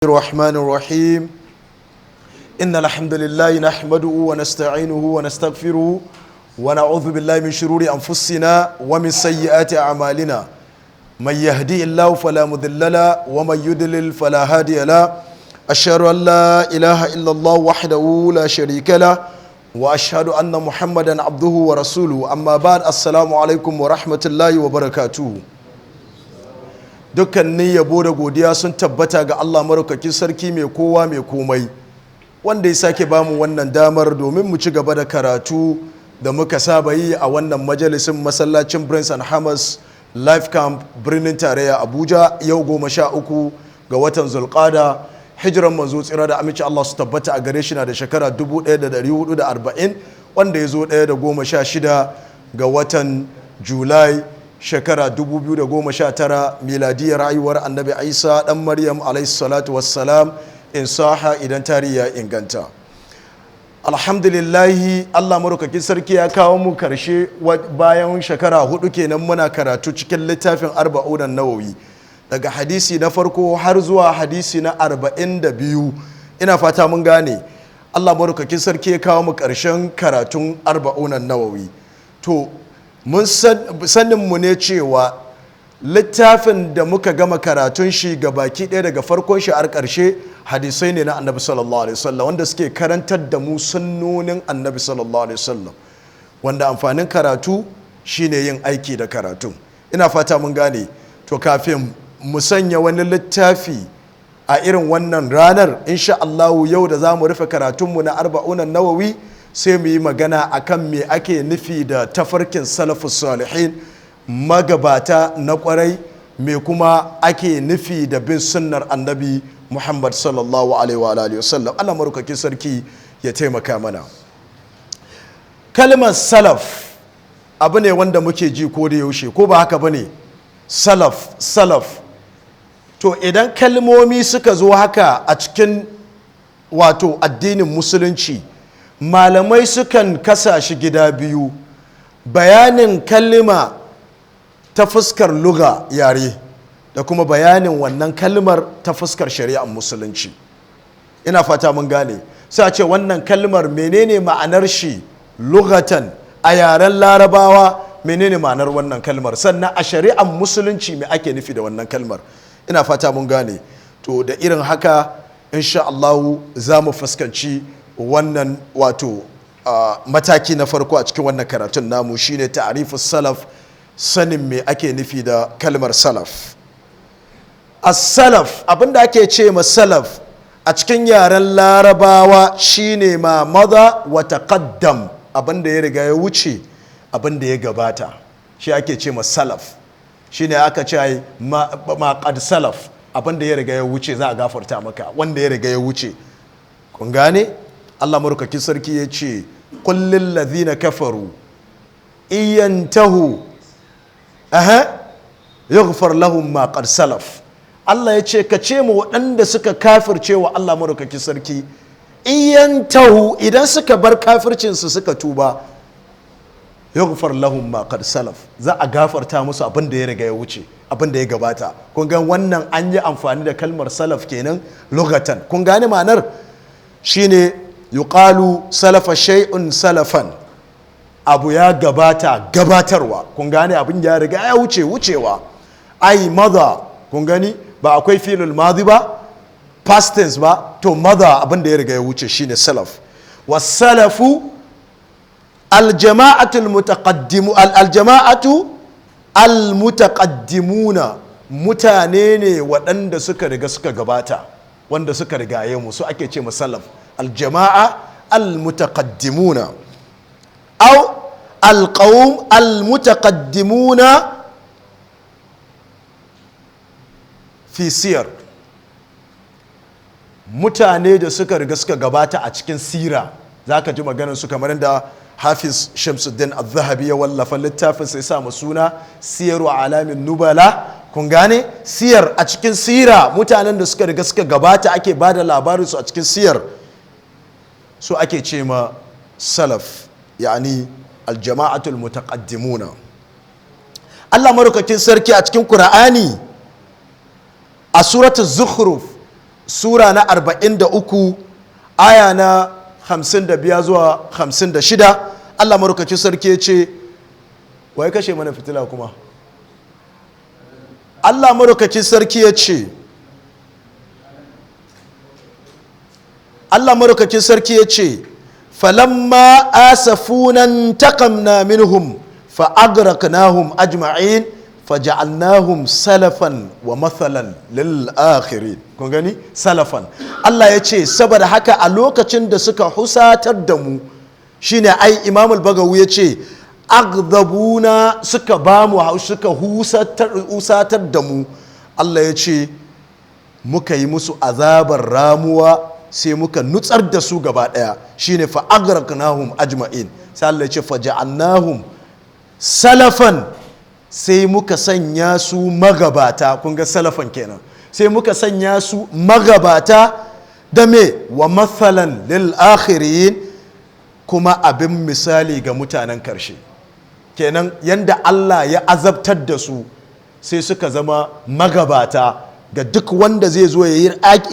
الرحمن الرحيم. إن الحمد لله نحمده ونستعينه ونستغفره ونعوذ بالله من شرور أنفسنا ومن سيئات أعمالنا. من يهدي الله فلا مضل له ومن يضلل فلا هادي له. أشهد أن لا إله إلا الله وحده لا شريك له وأشهد أن محمدا عبده ورسوله. أما بعد، السلام عليكم ورحمة الله وبركاته. Dukkanin yabo da godiya sun tabbata ga Allah maraukakin sarki, mai kowa mai komai, wanda ya sake bamu wannan damar domin mu ci gaba da karatu da muka saba yi a wannan majalisin masallacin Brains and Hammers Life Camp, birnin tarayya Abuja. Yau 13 ga watan Zulqada, hijiran Manzo tsira da aminci Allah su tabbata a gare shi na da shekara 1440, wanda ya zo ɗaya da 16 ga watan Julai, shekara 2019 miladiyar haihuwar Annabi Isa dan Maryam alaihi salatu wassalam, in saha, idan tarihi ya inganta. Alhamdulillahi, Allah maraukakin sarki ya kawo mu karshe bayan shekara 4 kenan muna karatu cikin littafin Arba'unan Nawawi, daga hadisi na farko har zuwa hadisi na 42. Ina fata mun gane. Allah maraukakin sarki ya kawo mu karshen karatun Arba'unan Nawawi. To, mun saninmu ne cewa littafin da muka gama karatun shi ga baki ɗaya, daga farkon shi har ƙarshe, hadisai ne na Annabi sallallahu alaihi wasallam wanda suke karantar da mu sunnonin Annabi sallallahu alaihi wasallam, wanda amfanin karatu shine yin aiki da karatu. Ina fata mun gane. To, kafin mu sanya wani littafi a irin wannan ranar, insha Allahu, yau da za mu rufe karatunmu na Arba'unan Nawawi, sai mu yi magana akan me ake nufi da tafarkin salafus salihin, magabata na kwarai, me kuma ake nufi da bin sunnar Annabi Muhammad sallallahu alaihi wa alihi wasallam. Allah marukakin sarki ya taimaka mana. Kalmar salaf abu ne wanda muke ji ko da yaushe, ko ba haka bane? Salaf, salaf. To, idan kalmomi suka zo haka a cikin wato addinin Musulunci, malamai sukan kasa shi gida biyu: bayanin kalma ta fuskar luga, yare, da kuma bayanin wannan kalmar ta fuskar shari'ar Musulunci. Ina fata mun gane. Sai a ce wannan kalmar, menene ma'anar shi lugatan, a yaren Larabawa menene ma'anar wannan kalmar? Sannan a shari'ar Musulunci me ake nufi da wannan kalmar? Ina fata mun gane. To, da irin haka insha Allahu za mu fuskanci wannan wato mataki na farko a cikin wannan karatun namu, shine ta'rifus salaf, sanin me ake nufi da kalmar salaf. As-salaf, abinda ake ce ma salaf a cikin yaren Larabawa shine ma maza wa taqaddam, abinda ya riga ya wuce, abinda ya gabata, shi ake ce ma salaf. Shine aka ce ai ma qad salaf, abinda ya riga ya wuce za a gafarta maka, wanda ya riga ya wuce. Kun gane? Allah marukaki sarki ya ce, qul lil ladhina kafaru in yantahu aha yughfar lahum ma qad salaf. Allah ya ce ka ce mu waɗanda suka kafirce wa Allah marukaki sarki, in yantahu, idan suka bar kafircinsu suka tuba, yughfar lahum ma qad salaf, za a gafarta musu abin da ya riga ya wuce, abin da ya gabata. Kun ga wannan an yi amfani da kalmar salaf kenan lugatan. Kun gane ma'anar? Shine yuqalu salafa shay'un salafan, abu ya gabata gabatarwa. Kun gane? Abin ya riga ya wuce wucewa, ai maza. Kun gani ba akwai filul madi ba, past tense ba? To, maza, abin da ya riga ya wuce shine salaf. Wasalafu aljama'atu almutaqaddimu, aljama'atu almutaqaddimuna, mutane ne waɗanda suka riga suka gabata, wanda suka rigaye mu, su ake ce salaf, aljama'a almutaqaddimuna aw alqawm almutaqaddimuna fi siyar, mutane da suka riga suka gabata a cikin sira. Za ka ji maganar su kamar da Hafiz Shamsuddin al-Zahabi ya wallafa littafin sai sa mu suna Siyaru Alamin Nubala. Kun gane? Siyar, a cikin sira, mutanen da suka riga suka gabata ake ba da labarinsu a cikin siyar, su ake ce ma salaf, yani aljama'atul mutaqaddimuna. Allah marukakin sarki a cikin Qur'ani a Suratul Zukhruf, sura na 43, aya na 55 zuwa 56, Allah marukacin sarki ya ce, wai kashe mana fitila kuma. Allah marukacin sarki ya ce, Allah marukacin sarki ya ce, falamma asafuna taqamna minhum fa aghraqnahum ajma'in faja'alnahum salafan wa mathalan lil akhirin. Kun gani, salafan. Allah ya ce saboda haka a lokacin da suka husatar da mu, shine ai Imam al-Bagawi ya ce aghdabuna, suka ba mu, suka husatar da mu. Allah ya ce muka yi musu azabar ramuwa, sai muka nutsar da su gaba daya, shine fa aghraqnahum ajma'in. Sai Allah ya ce faja'alnahum salafan, sai muka sanya su magabata. Kun ga salafan kenan, sai muka sanya su magabata da me, wa mathalan lil akhirin, kuma abin misali ga mutanen karshe kenan. Yanda Allah ya azabtar da su, sai suka zama magabata ga duk wanda zai zo ya yi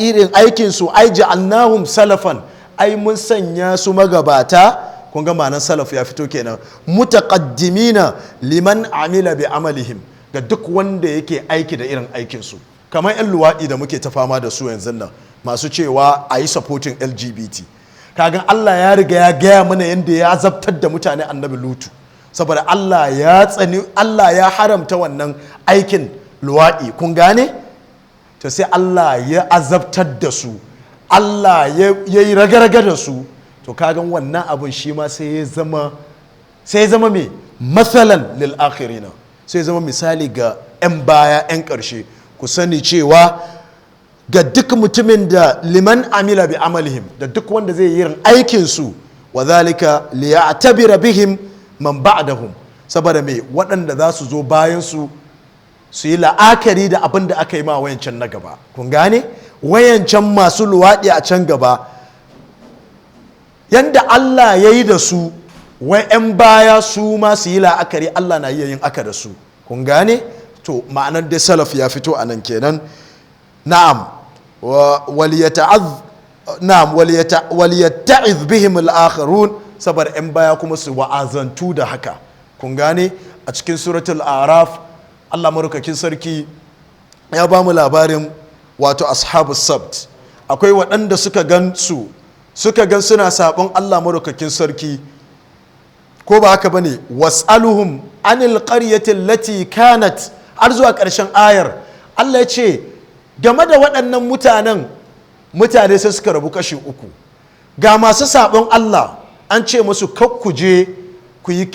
irin aikinsu. Ai ja'alnahum salafan, ai mun sanya su magabata. Kun ga ma'anar salaf ya fito kenan, mutaqaddimina liman amila bi amalihim, ga duk wanda yake aiki da irin aikinsu. Kamar 'yan luwaɗi da muke ta fama da su yanzu nan, masu cewa a yi supporting LGBT. Kagan Allah ya riga ya gaya mana yadda ya azabtar da mutane annabi Lutu, saboda Allah ya tsani, Allah ya haramta wannan aikin luwaɗi. Kun gane? To sai Allah ya azabtar da su, Allah ya yi raga-raga da su. To kagan wannan abun shi ma sai ya zama, sai ya zama me, mathalan lil akhirina, sai ya zama misali ga 'yan baya, 'yan ƙarshe. Ku sani cewa ga duk mutumin da liman amila bi amalihim, da duk wanda zai yi irin aikin su, wa zalika liya'tabira bihim man ba'dahum, saboda me, waɗanda za su zo bayan su su yi la'akari da abin da aka yi ma wayancan na gaba. Kun gane? Wayancan masu luwaɗi a can gaba, yanda Allah ya yi da su, wai 'yan baya su ma su yi la'akari Allah na iya yin aka da su. Kun gane? To ma'anar da salaf ya fito a nan kenan. Na'am, waliyatta'iz bihim al-akharun, saboda 'yan baya kuma su wa'azantu da haka. Kun gane? A cikin suratul Araf, Allah marukakin sarki ya ba mu labarin wato ashabu sabt. Akwai waɗanda suka gan su, suka gan suna sabon Allah marukakin sarki, ko ba haka bane? Was'aluhum anil qaryati allati kanat, har zuwa ƙarshen ayar. Allah ya ce game da waɗannan mutanen, mutane sai suka rabu kashi uku. Ga masu sabon Allah, an ce musu kakkuje ku yi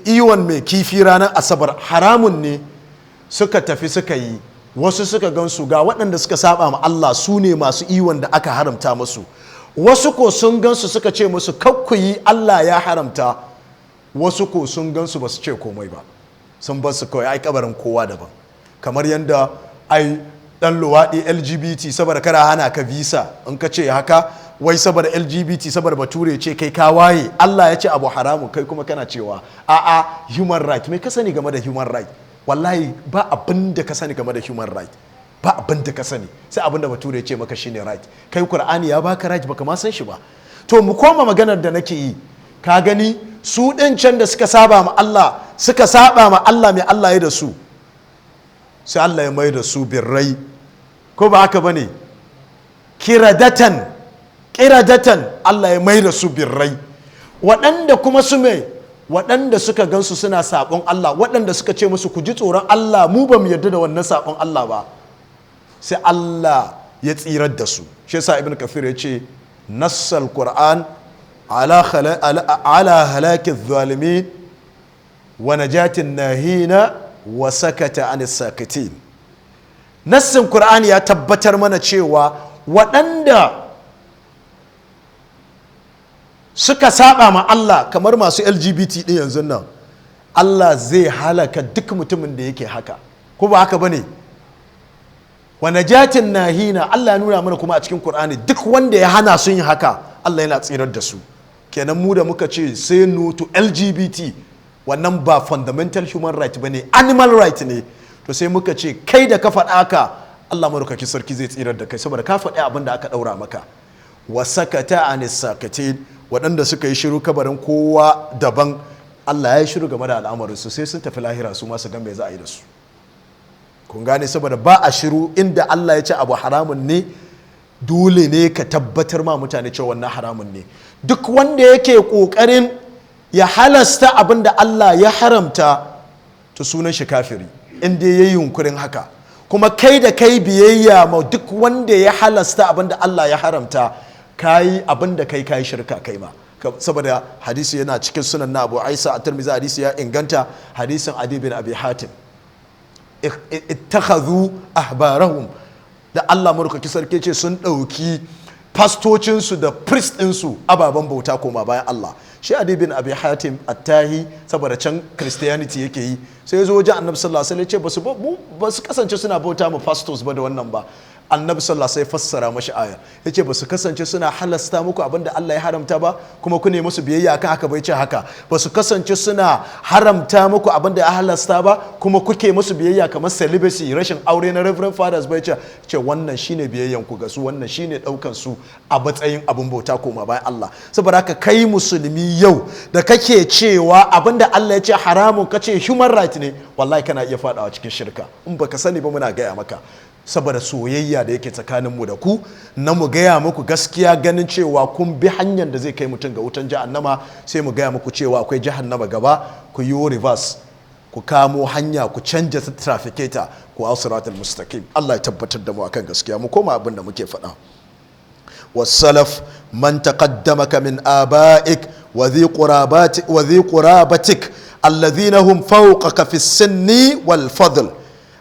iwon mai kifi ranar Asabar, haramun ne. Suka tafi suka yi. Wasu suka gansu, ga waɗanda suka saba ma Allah, su ne masu iwon da aka haramta musu. Wasu ko sun gansu suka ce musu kakkuyi, Allah ya haramta. Wasu ko sun gansu ba su ce komai ba, sun bar su kawai. Ai kabarin kowa daban. Kamar yadda ai dan luwaɗi LGBT, saboda kada hana ka visa in ka ce haka, wai saboda LGBT, saboda bature ce kai ka waye. Allah ya ce abu haramun, kai kuma kana cewa a'a, human right. Me ka sani game da human right? Wallahi ba abin da ka sani game da human right, ba abin da ka sani sai abin da bature ce maka shine right. Kai Qur'ani ya baka right, baka ma san shi ba. To mu koma maganar da nake yi. Ka gani, su ɗin can da suka saba ma Allah, suka saba ma Allah, mai Allah ya da su? Sai Allah ya mai da su birrai, ko ba haka bane? Kiradatan, kiradatan, Allah ya mai da su birrai. Waɗanda kuma su mai, waɗanda suka gansu suna sabon Allah, waɗanda suka ce musu ku ji tsoron Allah, mu ba mu yarda da wannan sabon Allah ba, sai Allah ya tsirar da su. Shi yasa Ibn Kathir ya ce nassal Qur'an ala halaki zalimin wa najatin nahina wa sakata anis sakitin. Nassin Qur'ani ya tabbatar mana cewa waɗanda suka saba ma Allah, kamar masu LGBT din yanzu nan, Allah zai halaka duk mutumin da yake haka, ko ba haka bane? Wa najatin nahina, Allah ya nuna mana kuma a cikin Qur'ani duk wanda ya hana sun yi haka, Allah yana tsirar da su. Kenan mu da muka ce say no to LGBT, wannan ba fundamental human right bane, animal right ne. To sai muka ce kai da ka faɗa haka, Allah madaukaki sarki zai tsirar da kai saboda ka faɗi abin da aka ɗaura maka. Wa sakata anis sakatin, waɗanda suka yi shiru kabarin kowa daban, Allah ya yi shiru game da al'amarin su, sai sun tafi lahira su ma su ga me za a yi da su. Kun gane? Saboda ba a shiru inda Allah ya ce abu haramun ne, dole ne ka tabbatar ma mutane cewa wannan haramun ne. Duk wanda yake kokarin ya halasta abin da Allah ya haramta, to sunan shi kafiri inda ya yi yunkurin haka. Kuma kai da kai biyayya ma duk wanda ya halasta abin da Allah ya haramta, kayi abin da kai kayi shirka kai ma. Saboda hadisi yana cikin sunan na Abu Isa a Tirmidhi, hadisi ya inganta, hadisin Adi bin Abi Hatim, ittakhadhu ahbarahum, da Allah murkaki sarki ce sun ɗauki fastocinsu da priest ɗinsu ababen bauta koma bayan Allah. Shi Adi bin Abi Hatim Attahi, saboda can Christianity yake yi, sai ya zo wajen Annabi sallallahu alaihi wasallam ya ce ba su kasance suna bauta ma pastors ba da wannan ba. Annabi sallallahu alaihi wasallam fassara mashi aya, yace ba su kasance suna halasta muku abin da Allah ya haramta ba, kuma ku ne musu biyayya akan haka. Bai ce haka ba su kasance suna haramta muku abin da ya halasta ba, kuma kuke musu biyayya, kamar celibacy, rashin aure na reverend fathers. Bai ce wannan shine biyayyan ku ga su, wannan shine daukan su a matsayin abin bauta koma bayan Allah. Saboda haka kai musulmi yau da kake cewa abin da Allah ya ce haramun kace human right ne, wallahi kana iya fadawa cikin shirka in baka sani ba. Muna gaya maka saboda soyayya da yake tsakaninmu da ku, na mu gaya muku gaskiya, ganin cewa kun bi hanyar da zai kai mutum ga wutan jahannama, sai mu gaya muku cewa akwai jahannama gaba, ku yi reverse, ku kamo hanya, ku canja ta trafficator, ku hau siratul mustaqim. Allah ya tabbatar da mu akan gaskiya. Mu koma abin da muke faɗa. والسلف من تقدمك من آبائك وذي قرابتك الذين هم فوقك في السن والفضل.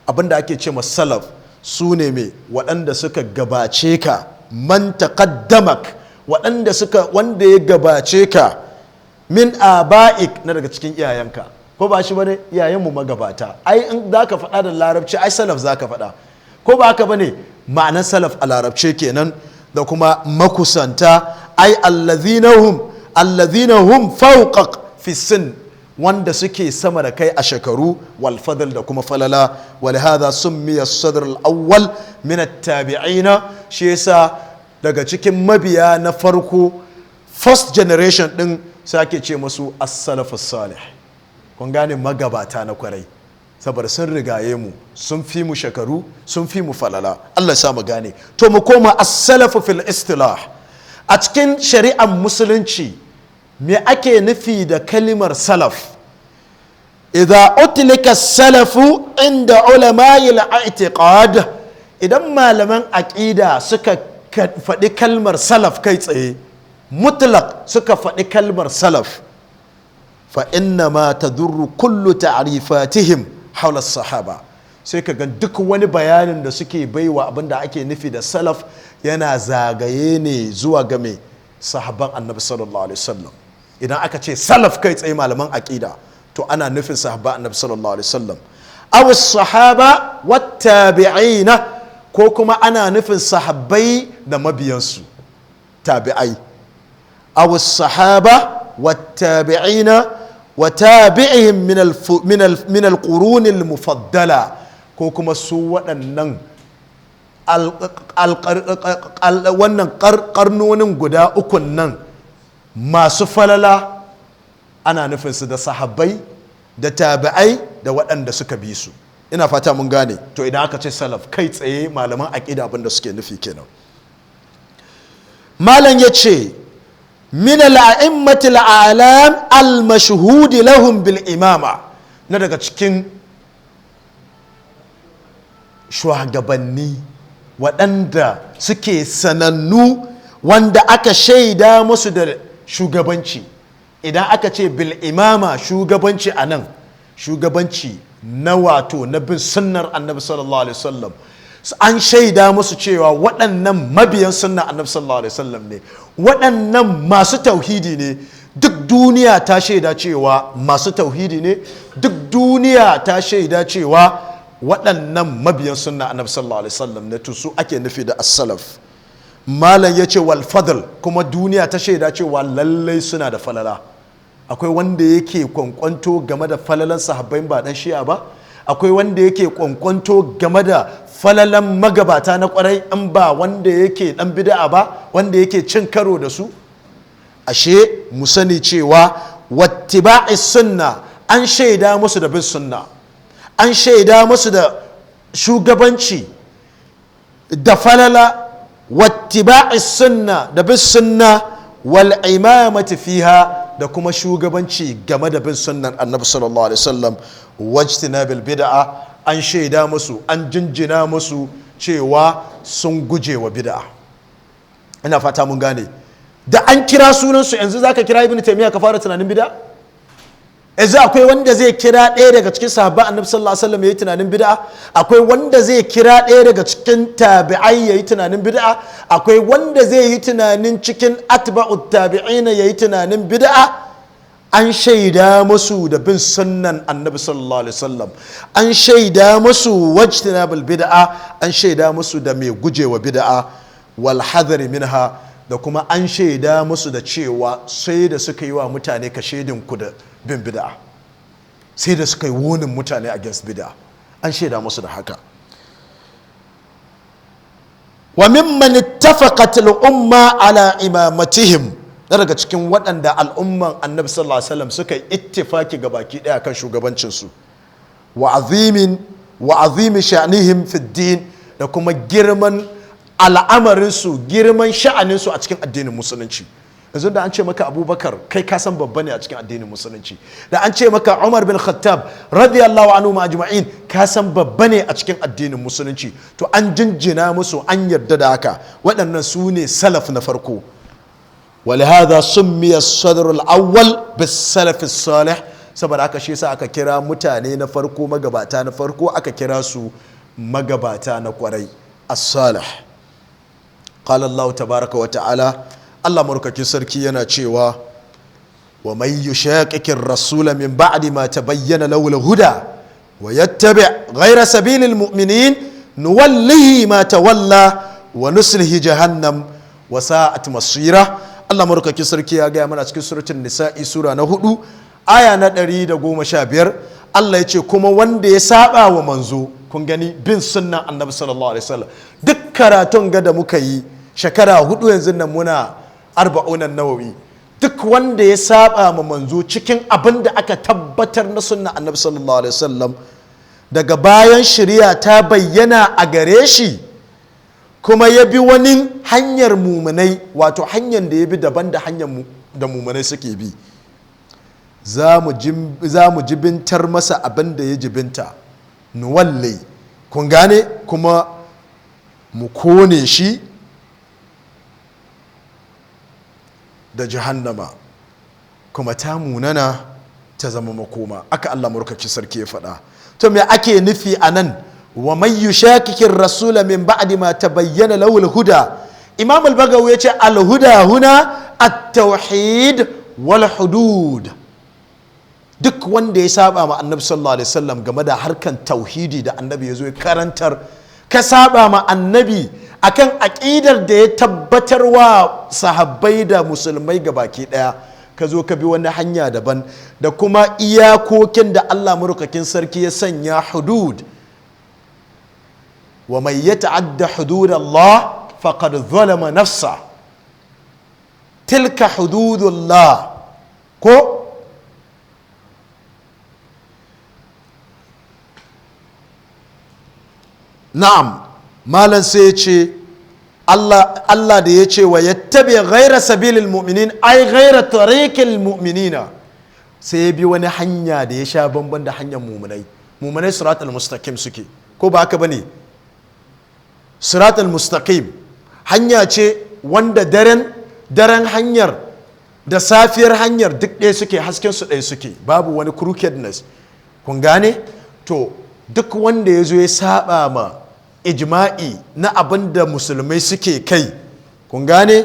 Abinda ake ce salaf su ne mai waɗanda suka gabace ka, man taqaddamak, waɗanda suka, wanda ya gabace ka, min aba'ik, na daga cikin iyayenka. Ko ba shi bane? Iyayenmu magabata, ai in zaka faɗa da larabci, ai salaf zaka faɗa, ko ba haka bane? Ma'anar salaf a larabce kenan. Da kuma makusanta, ai allazina hum fawqak fi sin, wanda suke sama da kai a shekaru, wal fadl, da kuma falala. Walihadha summiya as-sadr al-awwal min at-tabi'ina, shi yasa daga cikin mabiya na farko, first generation din, sai ake ce musu as-salafus salih. Kun gane? Magabata na kwarai, saboda sun rigaye mu, sun fi mu shekaru, sun fi mu falala. Allah sa mu gane. To mu koma as-salafu fil istilah. A cikin shari'ar musulunci, me ake nufi da kalimar salaf? Idza utlika salafu inda ulama'i al-i'tiqad, idan malaman aqida suka faɗi kalmar salaf kai tsaye, mutlaq, suka faɗi kalmar salaf, fa inna ma tadurru kullu ta'rifatihim hawla sahaba, sai ka ga duk wani bayanin da suke baiwa abin da ake nufi da salaf yana zagaye ne zuwa ga mai sahabban Annabi sallallahu alaihi wasallam. Idan aka ce salaf kai tsaye, malaman aqida, to ana nufin sahabban Annabi sallallahu alaihi wasallam, aw sahaba wattabi'ina, ko kuma ana nufin sahabbai da mabiyansu tabi'ai, aw sahaba wattabi'ina wa tabi'ihim min al-qurun al-mufaddala, ko kuma su waɗannan wannan karnonin guda ukun nan masu falala, ana nufinsu da sahabbai da tabi'ai da waɗanda suka bi su. Ina fata mun gane. To idan aka ce salaf kai tsaye, malaman aƙida abinda suke nufi kenan. Malam ya ce min al'a'immati al'alam al-mashhudi lahum bil imama, na daga cikin shugabanni waɗanda suke sanannu, wanda aka shaida musu da shugabanci. Idan aka ce bil imama, shugabanci a nan, shugabanci na wato na bin sunnar Annabi sallallahu alaihi wasallam. An shaida musu cewa waɗannan mabiyan sunnar Annabi sallallahu alaihi wasallam ne, waɗannan masu tauhidi ne. Duk duniya ta shaida cewa masu tauhidi ne, duk duniya ta shaida cewa waɗannan mabiyan sunna Annabi sallallahu alaihi wasallam ne. To su ake nufi da as-salaf. Malam ya ce wal fadl, kuma duniya ta shaida cewa lallai suna da falala. Akwai wanda yake kwankwanto game da falalan sahabbai ba dan Shi'a ba? Akwai wanda yake kwankwanto game da falalan magabata na kwarai in ba wanda yake dan bid'a ba, wanda yake cin karo da su? Ashe mu sani cewa wattiba'i sunna, an shaida musu da bin sunna, an shaida musu da shugabanci da falala, wattiba'i sunna da bin sunna, wal imamati fiha, da kuma shugabanci game da bin sunnan Annabi sallallahu alaihi wasallam, wajtinabil bid'a, an shaida musu, an jinjina musu cewa sun guje wa bid'a. Ina fata mun gane. Da an kira sunansu yanzu zaka kira Ibn Taymiyyah ka fara tunanin bid'a? Yanzu akwai wanda zai kira ɗaya daga cikin sahabban Annabi sallallahu alaihi wasallam yayi tunanin bid'a? Akwai wanda zai kira ɗaya daga cikin tabi'ai yayi tunanin bid'a? Akwai wanda zai yi tunanin cikin atba'ut tabi'ina yayi tunanin bid'a? An shaida musu da bin sunnan Annabi sallallahu alaihi wasallam, an shaida musu wajtinabul bid'a, an shaida musu da mai gujewa bid'a, wal hadari minha, da kuma an shaida musu da cewa sai da suka yi wa mutane kashedin ku da bin bid'a, sai da suka yi wonin mutane against bid'a, an shaida musu da haka. Wa mimman ittafaqat al-umma ala imamatihim, daga cikin waɗanda al'umman Annabi sallallahu alaihi wasallam suka yi ittifaki ga baki ɗaya kan shugabancin su, wa azimi sha'nihim fi din, da kuma girman al'amarinsu, girman sha'aninsu a cikin addinin musulunci. Yanzu da an ce maka Abubakar, kai ka san babba ne a cikin addinin musulunci. Da an ce maka Umar bin Khattab radiyallahu anhu ma ajma'in, ka san babba ne a cikin addinin musulunci. To an jinjina musu, an yarda da haka. Waɗannan su ne salaf na farko. ولهذا سمي الصدر الأول بالسلف الصالح, saboda haka shi yasa aka kira mutane na farko, magabata na farko, aka kira su magabata na kwarai, as-salih. Qala Allah tabaraka wa ta'ala, Allah murkakin sarki yana cewa, wa man yushaqiqir rasula min ba'di ma tabayyana lahu al-huda wa yattabi' ghayra sabilil mu'minin nuwallihi ma tawalla wa nuslihi jahannam wa sa'at masira. Allah murkakin sarki ya gaya mana cikin suratul Nisa'i, sura na 4, aya na 115. Allah ya ce kuma wanda ya saba wa manzo, kun gani, bin sunnan Annabi sallallahu alaihi wasallam. Duk karatun ga da muka yi shekara 4 yanzu nan muna Arba'unan Nawawi, duk wanda ya saba ma manzo cikin abin da aka tabbatar na sunnan Annabi sallallahu alaihi wasallam, daga bayan shari'a ta bayyana a gare shi, kuma ya bi wani hanyar mumunai, wato hanyar da ya bi daban da hanyar da mumunai suke bi, za mu jibintar masa abin da ya jibinta, nuwalle, kun gane, kuma mu kone shi da jahannama, kuma ta munana ta zama makoma. Aka Allah murkaci sarki ya faɗa. To me ake nufi a nan, wa man yushakikin rasula min ba'di ma tabayyana lahu al-huda? Imam al-Bagawi ya ce al-huda huna at-tauhid wal hudud. Duk wanda ya saba ma Annabi sallallahu alaihi wasallam game da harkan tauhidi da Annabi ya zo ya karantar, ka saba ma Annabi akan aƙidar da ya tabbatar wa sahabbai da musulmai gabaki ɗaya, ka zo ka bi wani hanya daban, da kuma iyakokin da Allah murkakin sarki ya sanya, hudud, wa mai ya ta'adda hudud Allah faqad zalama nafsa, tilka hududullah, ko na'am. Malam sai ya ce Allah da ya ce wa yattabi ghaira sabilil mu'minin, ai ghaira tariqil mu'minina, sai ya bi wani hanya da ya sha bamban da hanyar mu'minai. Mu'minai siratal mustaqim suke, ko ba haka bane? Siratal mustaqim hanya ce wanda daren hanyar da safiyar hanyar duk ɗaya suke, hasken su ɗaya suke, babu wani crookedness, kun gane? To duk wanda ya zo ya saba ma ijma'i na abin da musulmai suke kai, kun gane,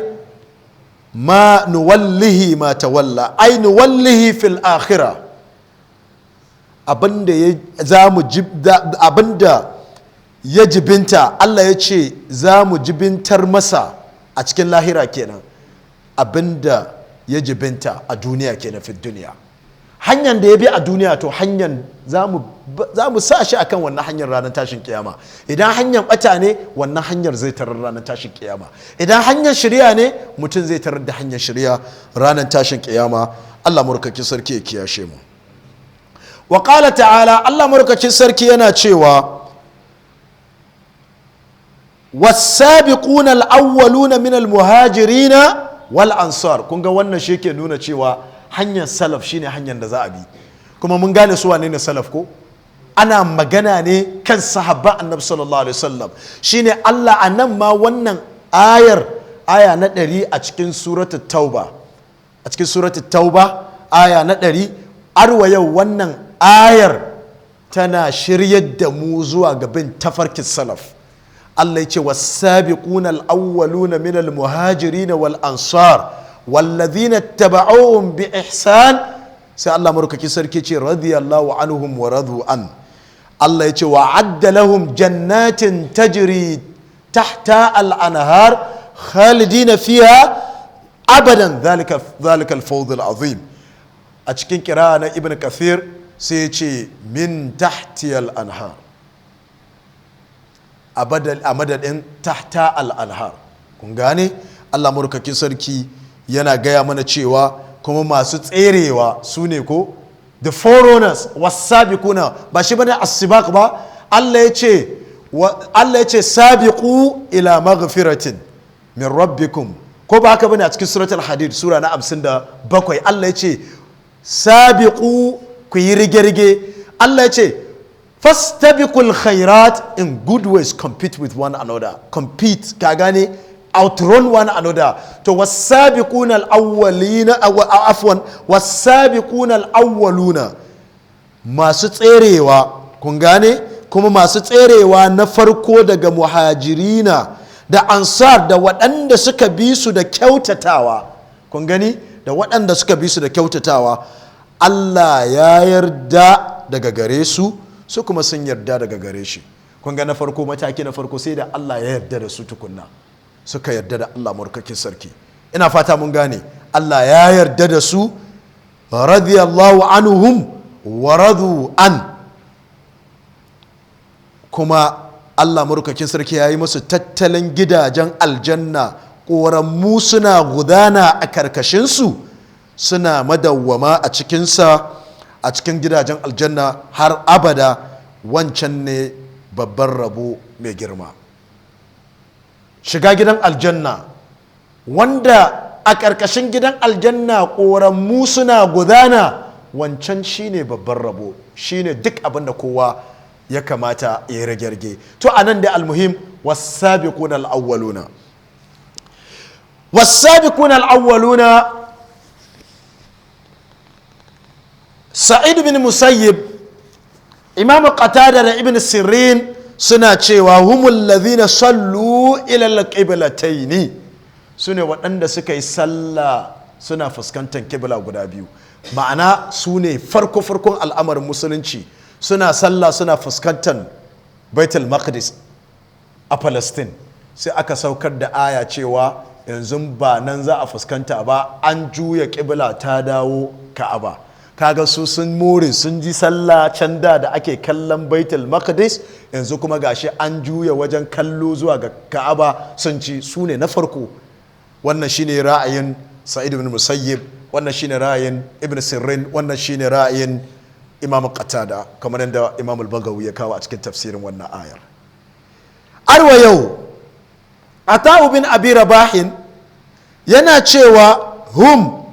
ma nuwallihi ma tawalla, ai nuwallihi fil akhirah, abinda ya jibinta, Allah ya ce za mu jibintar masa a cikin lahira kenan, abinda ya jibinta a duniya kenan, fi duniya. Hanyar da ya bi a duniya, to hanyar za mu sa shi akan wannan hanyar ranar tashin kiyama. Idan hanyar bata ne, wannan hanyar zai tarar ranar tashin kiyama. Idan hanyar shirya ne, mutum zai tarar da hanyar shirya ranar tashin kiyama. Allah murkaki sarki ya kiyashe mu. Wa qala ta'ala, Allah murkaki sarki yana cewa: "Was-sabiquna al-awwaluna min al-muhajirina wal ansar." Kun ga wannan shi ke nuna cewa hanyar salaf shine hanyar da za a bi. Kuma mun gane su wane ne salaf ko? Ana magana ne kan sahabban Annabi sallallahu alaihi wasallam. Shine Allah a nan ma wannan ayar, aya na 100 a cikin Suratul Tauba, a cikin Suratul Tauba aya na 100. Arwa yau wannan ayar tana shiryar da mu zuwa ga bin tafarkin salaf. Allah ya ce: "Was-sabiquna al-awwaluna min al-muhajirin wal ansar wallazina taba'uhum bi ihsan." Sai Allah murkaki sarki ce: "Radiyallahu anhum wa radu an." Allah ya ce: "Wa adda lahum jannatin tajri tahta al-anhar khalidina fiha abadan, dhalika al-fawz al-azim." A cikin kira na Ibn Kathir sai ya ce "min tahti al-anhar" a madadin "tahta al-anhar". Kun gane, Allah murkakin sarki yana gaya mana cewa kuma masu tserewa su ne ko the forerunners, "wasabiquna", ba shi bane as-sibaq ba. Allah ya ce: "Sabiqu ila maghfiratin min rabbikum", ko ba haka bane? A cikin Suratul Hadid, sura na 57, Allah ya ce: "Sabiqu", ku yi rige-rige. Allah ya ce: "Fastabiqul khairat", in good ways compete with one another, compete, ka gane, outrun one another. To, "wasabiquna al-awwalina", afwan, "wasabiquna al-awwaluna", masu tserewa, kun gane, kuma masu tserewa na farko daga muhajirina da ansar da waɗanda suka bi su da kyautatawa. Kun gani, da waɗanda suka bi su da kyautatawa, Allah ya yarda daga gare su, su kuma sun yarda daga gare shi. Kun ga na farko, mataki na farko, sai da Allah ya yarda da su tukunna suka yarda da Allah murkakin sarki. Ina fata mun gane. Allah ya yarda da su, "radiyallahu anhum wa radu an". Kuma Allah murkakin sarki ya yi musu tattalin gidajen aljanna, ƙoramu suna gudana a karkashinsu, suna madawwama a cikinsa, a cikin gidajen aljanna har abada. Wancan ne babban rabo mai girma, shiga gidan aljanna wanda a ƙarƙashin gidan aljanna ƙoramu suna gudana. Wancan shine babban rabo, shine duk abin da kowa ya kamata ya rage. To, anan da almuhim, "wasabiquna al-awwaluna", "wasabiquna al-awwaluna". Sa'id bin Musayyib, Imam Qatada da Ibn Sirin suna cewa "humul ladhina sallu ila al-qiblataini", sune waɗanda suka yi sallah suna fuskantar kibla guda biyu. Ma'ana, su ne farko farkon al'amarin musulunci, suna sallah suna fuskantar Baitul Maqdis a Palestine. Sai aka saukar da aya cewa yanzu ba nan za a fuskanta ba, an juya kibla ta dawo Ka'aba. Kaga su sun more, sun ji sallah can da da ake kallon Baitul Maqdis, yanzu kuma gashi an juya wajen kallo zuwa ga Ka'aba, sun ci, su ne na farko. Wannan shine ra'ayin Sa'id ibn Musayyib, wannan shine ra'ayin Ibn Sirrin, wannan shine ra'ayin Imam Qatada, kamar yadda Imam al-Bagawi ya kawo a cikin tafsirin wannan ayar. Arwa yau, Ata'u bin Abi Rabahin yana cewa "hum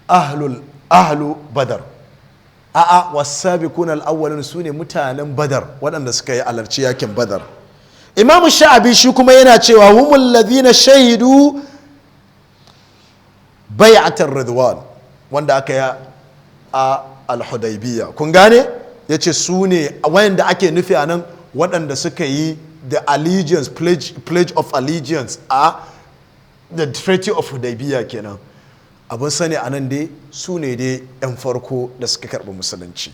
ahlu Badar". A'a, "wasabiquna al-awwalun" sune mutanen Badar, waɗanda suka yi alarci yakin Badar. Imam Sha'abi shi kuma yana cewa "humul ladhina shahidu bai'atar Ridwan", wanda aka yi a Al-Hudaybiyya. Kun gane, ya ce su ne wayanda ake nufi a nan, waɗanda suka yi the allegiance pledge, pledge of allegiance a the Treaty of Hudaybiyya kenan. Abin sani a nan dai, su ne dai 'yan farko da suka karɓi musulunci.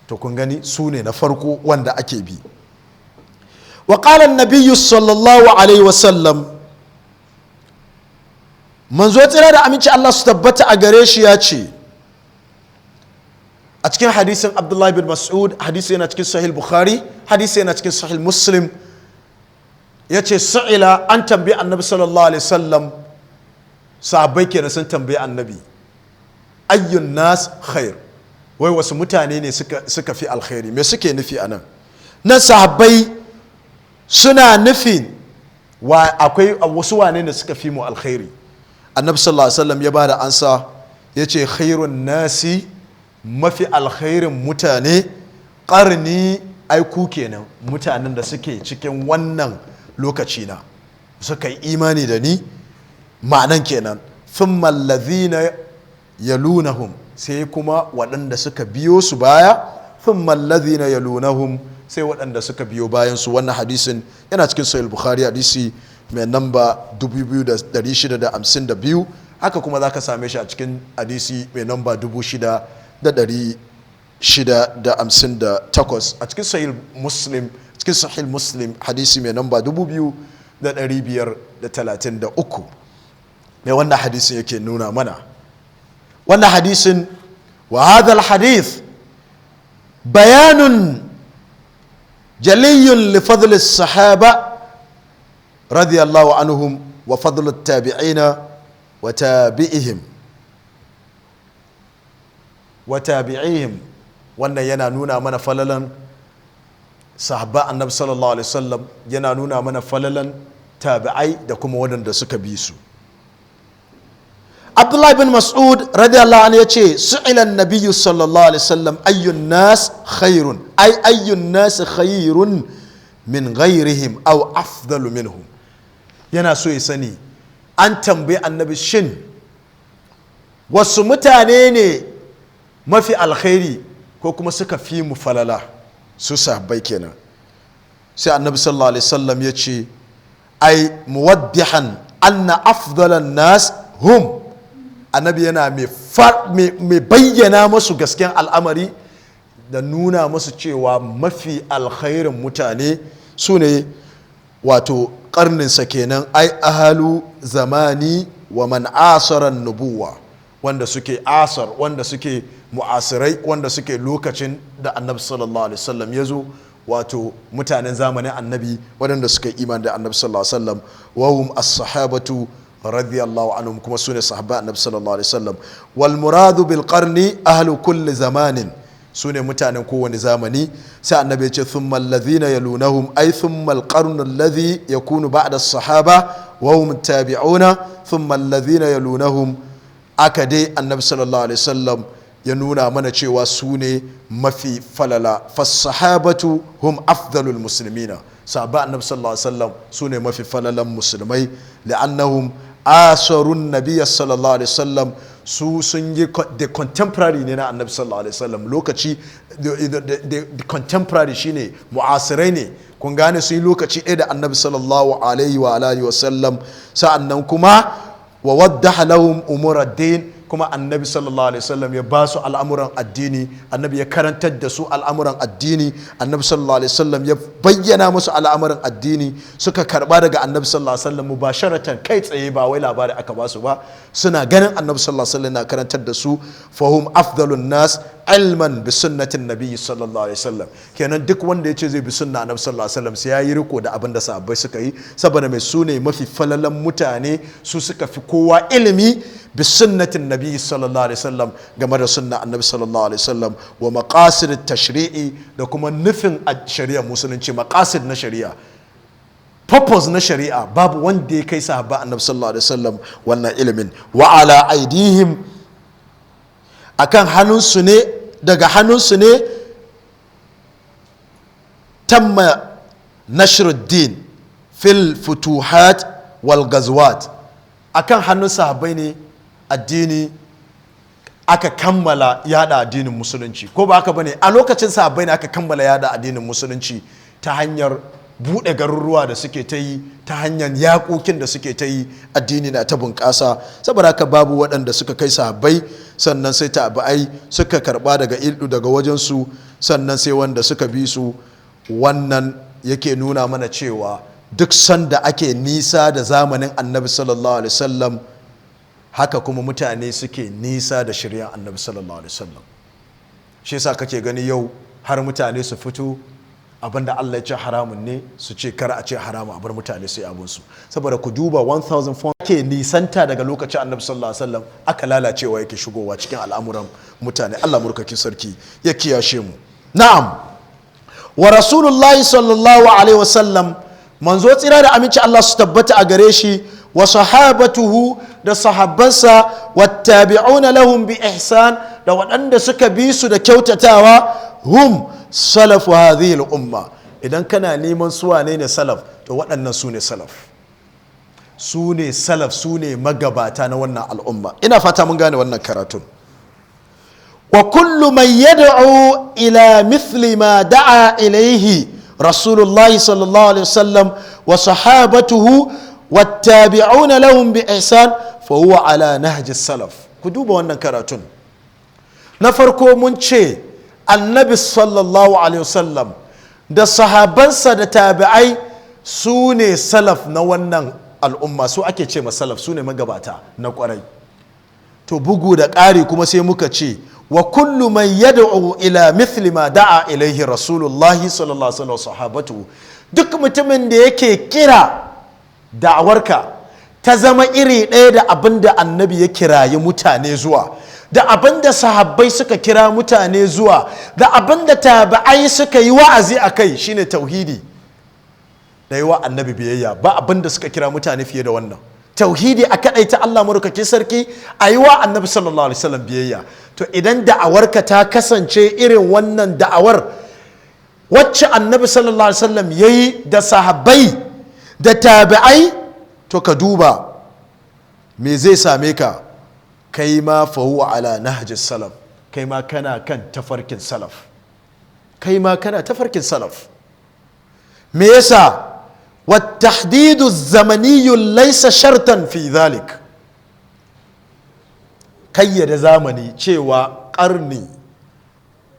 To, kun gani, su ne na farko wanda ake bi. Wa qala an-nabiyyu sallallahu alaihi wasallam, manzo tsira da aminci Allah su tabbata a gare shi ya ce: A cikin hadisin Abdullahi bin Mas'ud, hadisi yana cikin Sahih Bukhari, hadisi yana cikin Sahih Muslim, ya ce su'ila, an tambayi Annabi sallallahu alaihi wasallam, sahabbai kenan sun tambayi Annabi, ayyun nas khair, wai wasu mutane ne suka fi alkhairi? Me suke nufi a nan? Nan sahabbai suna nufin wa akwai wasu wane ne suka fi mu alkhairi. Annabi sallallahu alaihi wasallam ya bada ansa, ya ce khairun nasi, mafi alkhairin mutane, karni, aiku kenan, mutanen da suke cikin wannan lokaci na suka yi imani da ni, ma'anan kenan. Thumma alladhina yalunahum, sai kuma waɗanda suka biyo su baya. Thumma alladhina yalunahum, sai waɗanda suka biyo bayan su. Wannan hadisin yana cikin Sahih Bukhari, hadisi mai namba 2652. Haka kuma za ka same shi a cikin hadisi mai namba 6658 a cikin Sahih Muslim, cikin Sahih Muslim hadisi mai namba 2533. Mai wannan hadisin yake nuna mana? Wannan hadisin, wa hadha hadith bayanun jaliyun li fadl as-sahaba radiyallahu anhum wa fadl at-tabi'ina wa tabi'ihim wa tabi'ihim. Wannan yana nuna mana falalan sahaba Annabi sallallahu alaihi wasallam, yana nuna mana falalan tabi'ai da kuma waɗanda suka bi su. Abdullahi bin Mas'ud radiyallahu anhu yace su'ila an-nabiyyu sallallahu alaihi wasallam ayyun nas khairun, ay ayyun nas khairun min ghairihim aw afdalu minhum. Yana so ya sani, an tambayi Annabi, shin wasu mutane ne mafi alkhairi ko kuma suka fi mu falala? Su sahabbai kenan. Sai Annabi sallallahu alaihi wasallam ya ce, ai muwaddihan anna afdalan nas hum, Annabi yana mai bayyana masu gasken al'amari da nuna masu cewa mafi alkhairin mutane su ne, wato karninsa kenan, ai ahalu zamani wa man asaran nubuwa, wanda suke asar, wanda suke mu'asirai, wanda suke lokacin da Annabi sallallahu alaihi wasallam ya zo, wato mutanen zamanin Annabi, waɗanda suka yi iman da Annabi sallallahu alaihi wasallam. Wa hum as-sahabatu radiyallahu anhum, kuma sune sahaba Annabi sallallahu alaihi wasallam. Wal muradu bil qarni ahlu kulli zamanin, sune mutanen kowane zamani. Sai Annabi ya ce thumma alladhina yalunahum, ay thumma al qarnu alladhi yakunu ba'da as-sahaba wa hum tabi'una, thumma alladhina yalunahum. Aka dai Annabi sallallahu alaihi wasallam ya nuna mana cewa su ne mafi falala. Fassahabatu hum afdalul muslimina, sahaba Annabi sallallahu alaihi wasallam su ne mafi falalan musulmai, li'annahum asarun nabiyya sallallahu alaihi wasallam, su sun yi the contemporary ne na Annabi sallallahu alaihi wasallam lokaci. The contemporary shine mu'asirai ne, kun gane, sun yi lokaci ɗaya da Annabi sallallahu alaihi wa alihi wasallam. Sa'annan kuma wa waddaha lahum umur ad-din, kuma Annabi sallallahu alaihi wasallam ya ba su al'amuran addini, Annabi ya karantar da su al'amuran addini, Annabi sallallahu alaihi wasallam ya bayyana musu al'amuran addini, suka karba daga Annabi sallallahu alaihi wasallam mubasharatan, kai tsaye, ba wai labari aka ba su ba, suna ganin Annabi sallallahu alaihi wasallam na karantar da su. Fahum afdalun nas ilman bi sunnatin nabiyyi sallallahu alaihi wasallam. Kenan duk wanda ya ce zai bi sunna Annabi sallallahu alaihi wasallam, sai ya yi riko da abin da sahabbai suka yi, saboda mai su ne mafi falalan mutane, su suka fi kowa ilimi bi sunnatin nabiyyi sallallahu alaihi wasallam, game da sunna Annabi sallallahu alaihi wasallam, wa maqasid tashri'i, da kuma nufin shari'a musulunci, maqasid na shari'a, purpose na shari'a, babu wanda ya kai sahaba Annabi sallallahu alaihi wasallam wannan ilimin. Wa ala aidihim, akan hannunsu ne, daga hannunsu ne tamma nashruddin fil futuhat wal gazwat, akan hannun sahabbai ne addini aka kammala yada addinin musulunci, ko ba haka bane? A lokacin sahabbai ne aka kammala yada addinin musulunci ta hanyar buɗe garuruwa da suke ta yi, ta hanyar yaƙoƙin da suke ta yi, addini na ta bunƙasa. Saboda haka babu waɗanda suka kai sahabbai, sannan sai tabi'ai suka karɓa daga ildu daga wajensu, sannan sai wanda suka bi su. Wannan yake nuna mana cewa duk sanda ake nisa da zamanin Annabi sallallahu alaihi wasallam, haka kuma mutane suke nisa da shirya Annabi sallallahu alaihi wasallam. Shi yasa kake gani yau har mutane su fito abinda Allah ya ce haramun ne su ce kar a ce haramun, a bar mutane su yi abinsu. Saboda ku duba 1400 ke nisanta daga lokacin Annabi sallallahu alaihi wasallam, aka lalacewa yake shigowa cikin al'amuran mutane. Allah murkakin sarki ya kiyashe mu. Na'am, wa Rasulullahi sallallahu alaihi wasallam, manzo tsira da aminci Allah su tabbata a gare shi, wa sahabatuhu, da sahabbansa, wattabi'una lahum bi ihsan, da waɗanda suka bi su da kyautatawa, hum salafu hadhihi al-umma. Idan kana neman su wane ne salaf, to waɗannan su ne salaf, su ne salaf, su ne magabata na wannan al'umma. Ina fata mun gane wannan karatun. Wa kullu man yad'u ila mithli ma da'a ilayhi Rasulullahi sallallahu alaihi wasallam wa sahabatuhu wattabi'una lahum bi ihsan fa huwa ala nahji salaf. Ku duba wannan karatun. Na farko mun ce Annabi sallallahu alaihi wasallam da sahabansa da tabi'ai su ne salaf na wannan al'umma, su ake ce ma salaf, su ne magabata na kwarai. To bugu da ƙari kuma sai muka ce wa kullu man yad'u ila mithli ma da'a ilaihi Rasulullahi sallallahu alaihi wasallam sahabatu, duk mutumin da yake kira da'awarka ta zama iri ɗaya da abin da Annabi ya kirayi mutane zuwa, da abin da sahabbai suka kira mutane zuwa, da abin da tabi'ai suka yi wa'azi a kai, shine tauhidi da yi wa Annabi biyayya. Ba abin da suka kira mutane fiye da wannan tauhidi, a kaɗaita Allah murkake sarki, a yi wa Annabi sallallahu alaihi wasallam biyayya. To idan da'awarka ta kasance irin wannan da'awar wacce Annabi sallallahu alaihi wasallam ya yi da sahabbai da tabi'ai, to ka duba me zai same ka. Kai ma fa huwa ala nahji salaf, kai ma kana kan tafarkin salaf, kai ma kana tafarkin salaf. Me yasa? والتحديد الزمني ليس شرطا في ذلك. Kayyade zamani cewa karni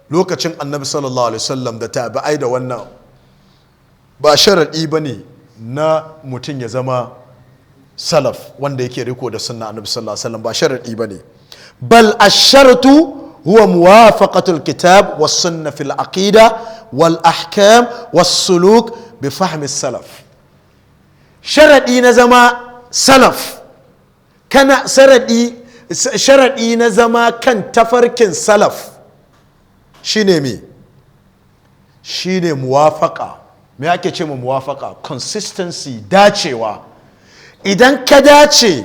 lokacin Annabi sallallahu alaihi wasallam da tabi'ai da wannan ba sharaɗi ba ne na mutum ya zama salaf wanda yake riko da sunna Annabi sallallahu alaihi wasallam, ba sharaɗi ba ne. Bal ashartu huwa muwafaqatul kitab was sunna fil aqida wal ahkam was suluk bi fahmi salaf. Sharaɗi na zama salaf, kana sharaɗi na zama kan tafarkin salaf shine me? Shine muwafaka. Me ake ce ma muwafaka? Consistency, dacewa. Idan ka dace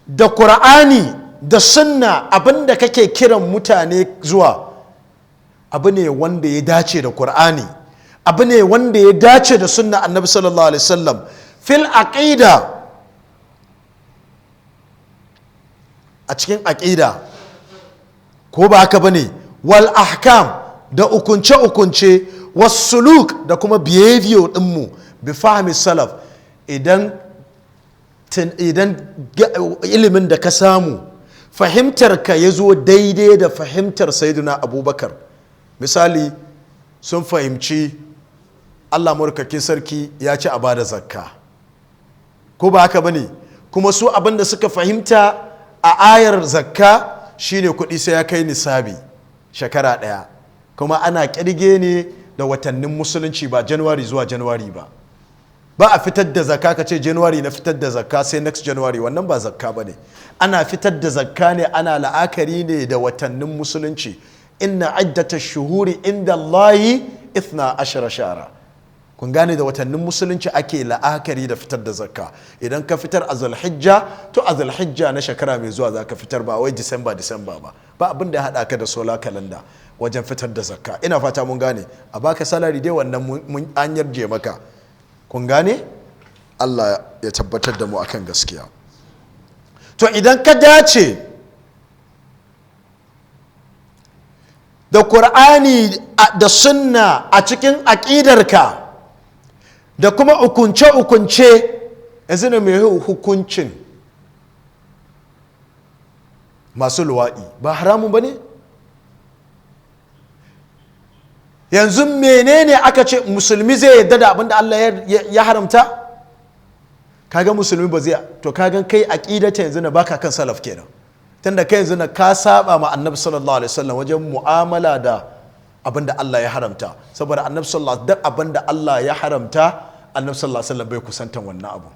da Ƙur'ani da sunna, abinda kake kiran mutane zuwa abu ne wanda ya dace da Ƙur'ani, abu ne wanda ya dace da sunna Annabi sallallahu alaihi wasallam fil aqida, a cikin aqida, ko ba haka bane? Wal ahkam, da ukunce ukunce, was suluk, da kuma behavior dinmu, bi fahmi salaf. Idan ilimin da ka samu, fahimtar ka ya zo daidai da fahimtar Sayyiduna Abubakar, misali, sun fahimci Allah murkakin sarki ya ci a bada zakka, ko ba haka bane? Kuma su abinda suka fahimta a ayar zakka shine kuɗi sai ya kai nisabi shekara ɗaya, kuma ana ƙirge ne da watannin musulunci, ba January zuwa January ba. Ba a fitar da zakka ka ce January na fitar da zakka, sai next January, wannan ba zakka ba ne. Ana fitar da zakka ne, ana la'akari ne da watannin musulunci. Inna iddata shuhuri inda Allahi 12 shahra. Kun gane? Da watannin musulunci ake la'akari da fitar da zakka. Idan ka fitar a Zulhijja, to a Zulhijja na shekara mai zuwa za ka fitar, ba wai Disamba Disamba ba. Ba abin da ya haɗa ka da solar calendar wajen fitar da zakka. Ina fata mun gane. A baka salary dai, wannan mun an yarje maka. Kun gane? Allah ya tabbatar da mu akan gaskiya. To idan ka dace da Kur'ani da sunna a cikin aƙidarka da kuma ukunce-ukunce, yanzu ne mai hukuncin masu luwaɗi ba haramun ba ne? Yanzu menene aka ce musulmi zai yadda da abinda Allah ya haramta? Kaga musulmi ba zai. To kaga kai aqidata yanzu na baka kan salaf kenan, tunda kai yanzu na ka saba ma Annabi sallallahu alaihi wasallam wajen mu'amala da Abinda Allah ya haramta, saboda Annabi sallallahu alaihi wasallam, abinda Allah ya haramta, Annabi sallallahu alaihi wasallam bai kusantan wannan abu.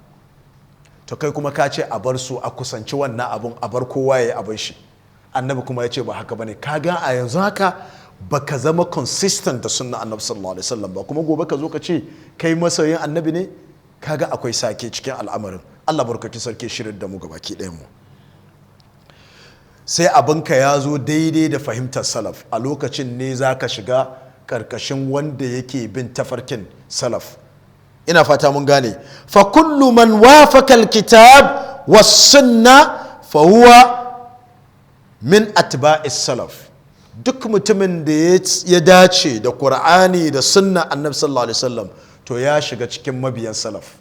To kai kuma ka ce a bar su a kusanci wannan abun, a bar kowa ya yi abin shi. Annabi kuma ya ce ba haka bane. Ka ga a yanzu haka baka zama consistent da sunna Annabi sallallahu alaihi wasallam ba, kuma gobe ka zo ka ce kai masoyin Annabi ne. Kaga akwai sake cikin al'amarin. Allah barkaki sarki shirin da mu gabaki ɗayan mu. Sai abinka ya zo daidai da fahimtar salaf, a lokacin ne za ka shiga karkashin wanda yake bin tafarkin salaf. Ina fata mun gane. Fa kullu man wafaka alkitab was sunna fa huwa min atba'is salaf. Duk mutumin da ya dace da Qur'ani da sunna Annabi sallallahu alaihi wasallam, to ya shiga cikin mabiyan salaf.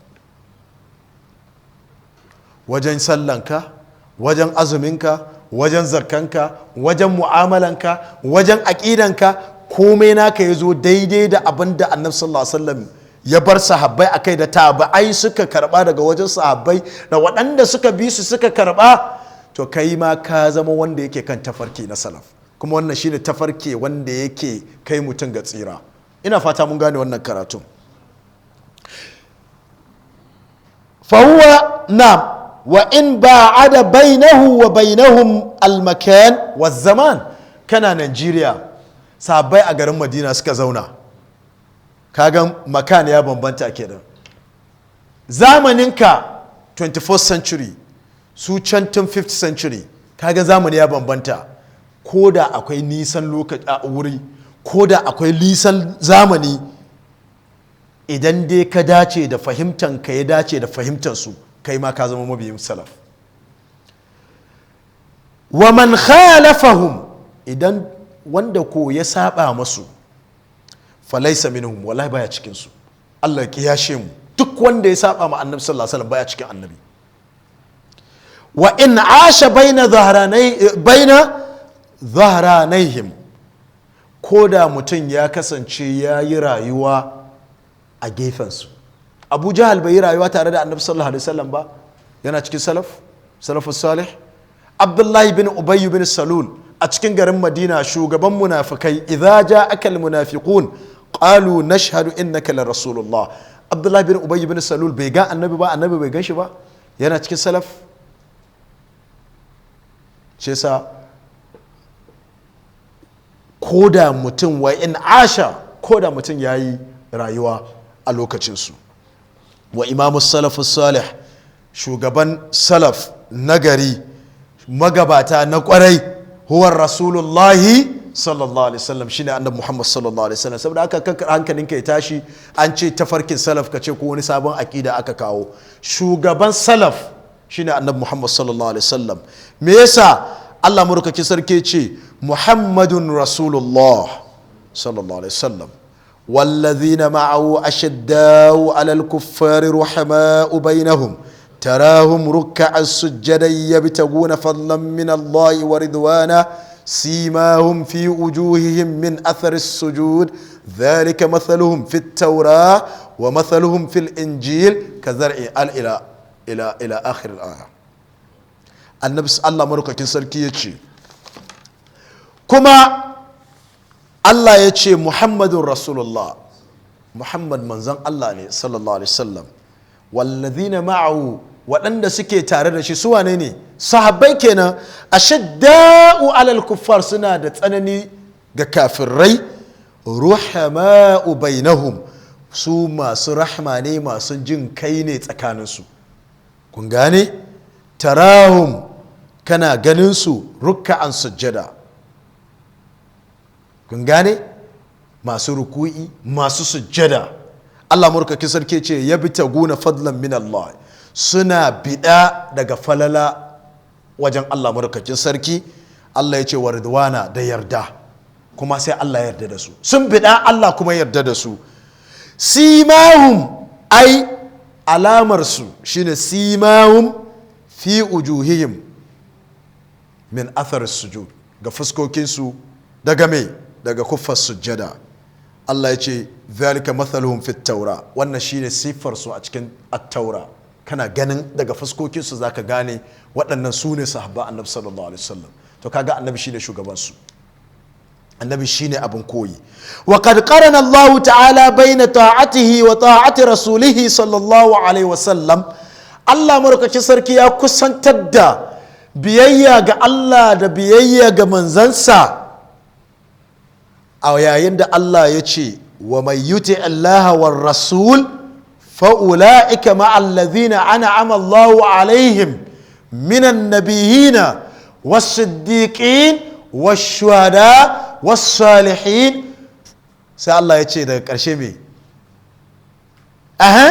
Wajen sallanka, wajen azuminka, wajen zakkanka, wajen mu'amalanka, wajen aƙidanka, komai naka ya zo daidai da abin da Annabi sallallahu alaihi wasallam ya bar sahabbai akai, da tabi'ai suka karba daga wajen sahabbai, da waɗanda suka bi su suka karba, to kai ma ka zama wanda yake kan tafarki na salaf. Kuma wannan shine tafarki wanda yake kai mutum ga tsira. Ina fata mun gane wannan karatun. Fahuwa na wa in ba'ada bainahu wa bainahum almakan wa zaman. Kana Nigeria, sahabbai a garin Madina suka zauna. Kagan makan ya bambanta kenan. Zamaninka 21st century, su can tun 5th century. Kaga zamani ya bambanta. Ko da akwai nisan lokaci a wuri, ko da akwai nisan zamani, idan dai ka dace da fahimtan ka ya dace da fahimtan su, kai ma ka zama mabiyin salaf. Wa man khalafahum, idan wanda ko ya saba masu, falaisa minhum, wallahi baya cikin su. Allah ya kiyashe mu. Duk wanda ya saba ma Annabi sallallahu alaihi wasallam baya cikin Annabi. Wa in asha baina dhahranai baina dhahranaihim, ko da mutum ya kasance ya yi rayuwa a gefensu. Abu Jahal bai yi rayuwa tare da Annabi sallallahu alaihi wasallam ba, yana cikin salaf, salafus salih? Abdullahi bin Ubayy bin Salul a cikin garin Madina, shugaban munafikai, idza ja'aka almunafiqun qalu nashhadu innaka la rasulullah. Abdullahi bin Ubayy bin Salul bai ga Annabi ba, Annabi bai gan shi ba, yana cikin salaf? Ce sa ko da mutum, wa in asha, ko da mutum ya yi rayuwa a lokacinsu. Wa imamu salafus salih, shugaban salaf nagari, magabata na kwarai, huwar rasulullahi sallallahu alaihi wasallam, shine Annabi Muhammad sallallahu alaihi wasallam. Saboda haka kan hankalinka ya tashi an ce tafarkin salaf, ka ce ko wani sabon akida aka kawo. Shugaban salaf shine Annabi Muhammad sallallahu alaihi wasallam. Me yasa Allah murkaki sarki ce Muhammadun Rasulullah sallallahu alaihi wasallam والذين معه أشداء على الكفار رحماء بينهم تراهم ركعا سجدا يبتغون فضلا من الله ورضوانا سيماهم في وجوههم من أثر السجود ذلك مثلهم في التوراة ومثلهم في الإنجيل كزرع إلى إلى إلى آخر الآية. النبي الله مركا sarki yace kuma Allah ya ce Muhammadun Rasulullah, Muhammad manzon Allah ne sallallahu alaihi wasallam. Wallazina ma'ahu, waɗanda suke tare da shi, su wane ne? Sahabbai kenan. Ashadda'u alal kuffar, suna da tsanani ga kafirai. Ruhama'u bainahum, su masu rahma ne, masu jin kai ne tsakaninsu. Kun gane? Tarahum, kana ganin su, rukka'an sujjada. Kun gane? Masu ruku'i, masu sujjada. Allah murkaki sarki ce ya bi guna fadlan min Allah, suna bida daga falala wajen Allah murkakin sarki. Allah ya ce wa ridwana, da yarda kuma. Sai Allah yarda da su, sun bida Allah kuma yarda da su. Simahum, ai alamarsu shine simahum fi ujuhihim min athar sujud, ga fuskokinsu daga me? Daga kuffar sujjada. Allah ya ce zalika mathaluhum fit taura, wannan shine siffar su a cikin at-taura. Kana ganin daga fuskokin su zaka gane waɗannan su ne sahabban Annabi sallallahu alaihi wasallam. To kaga Annabi shine shugaban su. Annabi shine abin koyi. Wa qad qarana Allah ta'ala baina ta'atihi wa ta'ati rasulihi sallallahu alaihi wasallam. Allah marukacin sarki ya kusantar da biyayya ga Allah da biyayya ga manzansa a yayin da Allah ya ce, wa mai yuti Allah war rasul fa'ula'ika ma'allazina an'ama Allahu alaihim minan nabiyina was-siddiqin wash-shuhada was-salihin. Sai Allah ya ce daga ƙarshe me? Aha,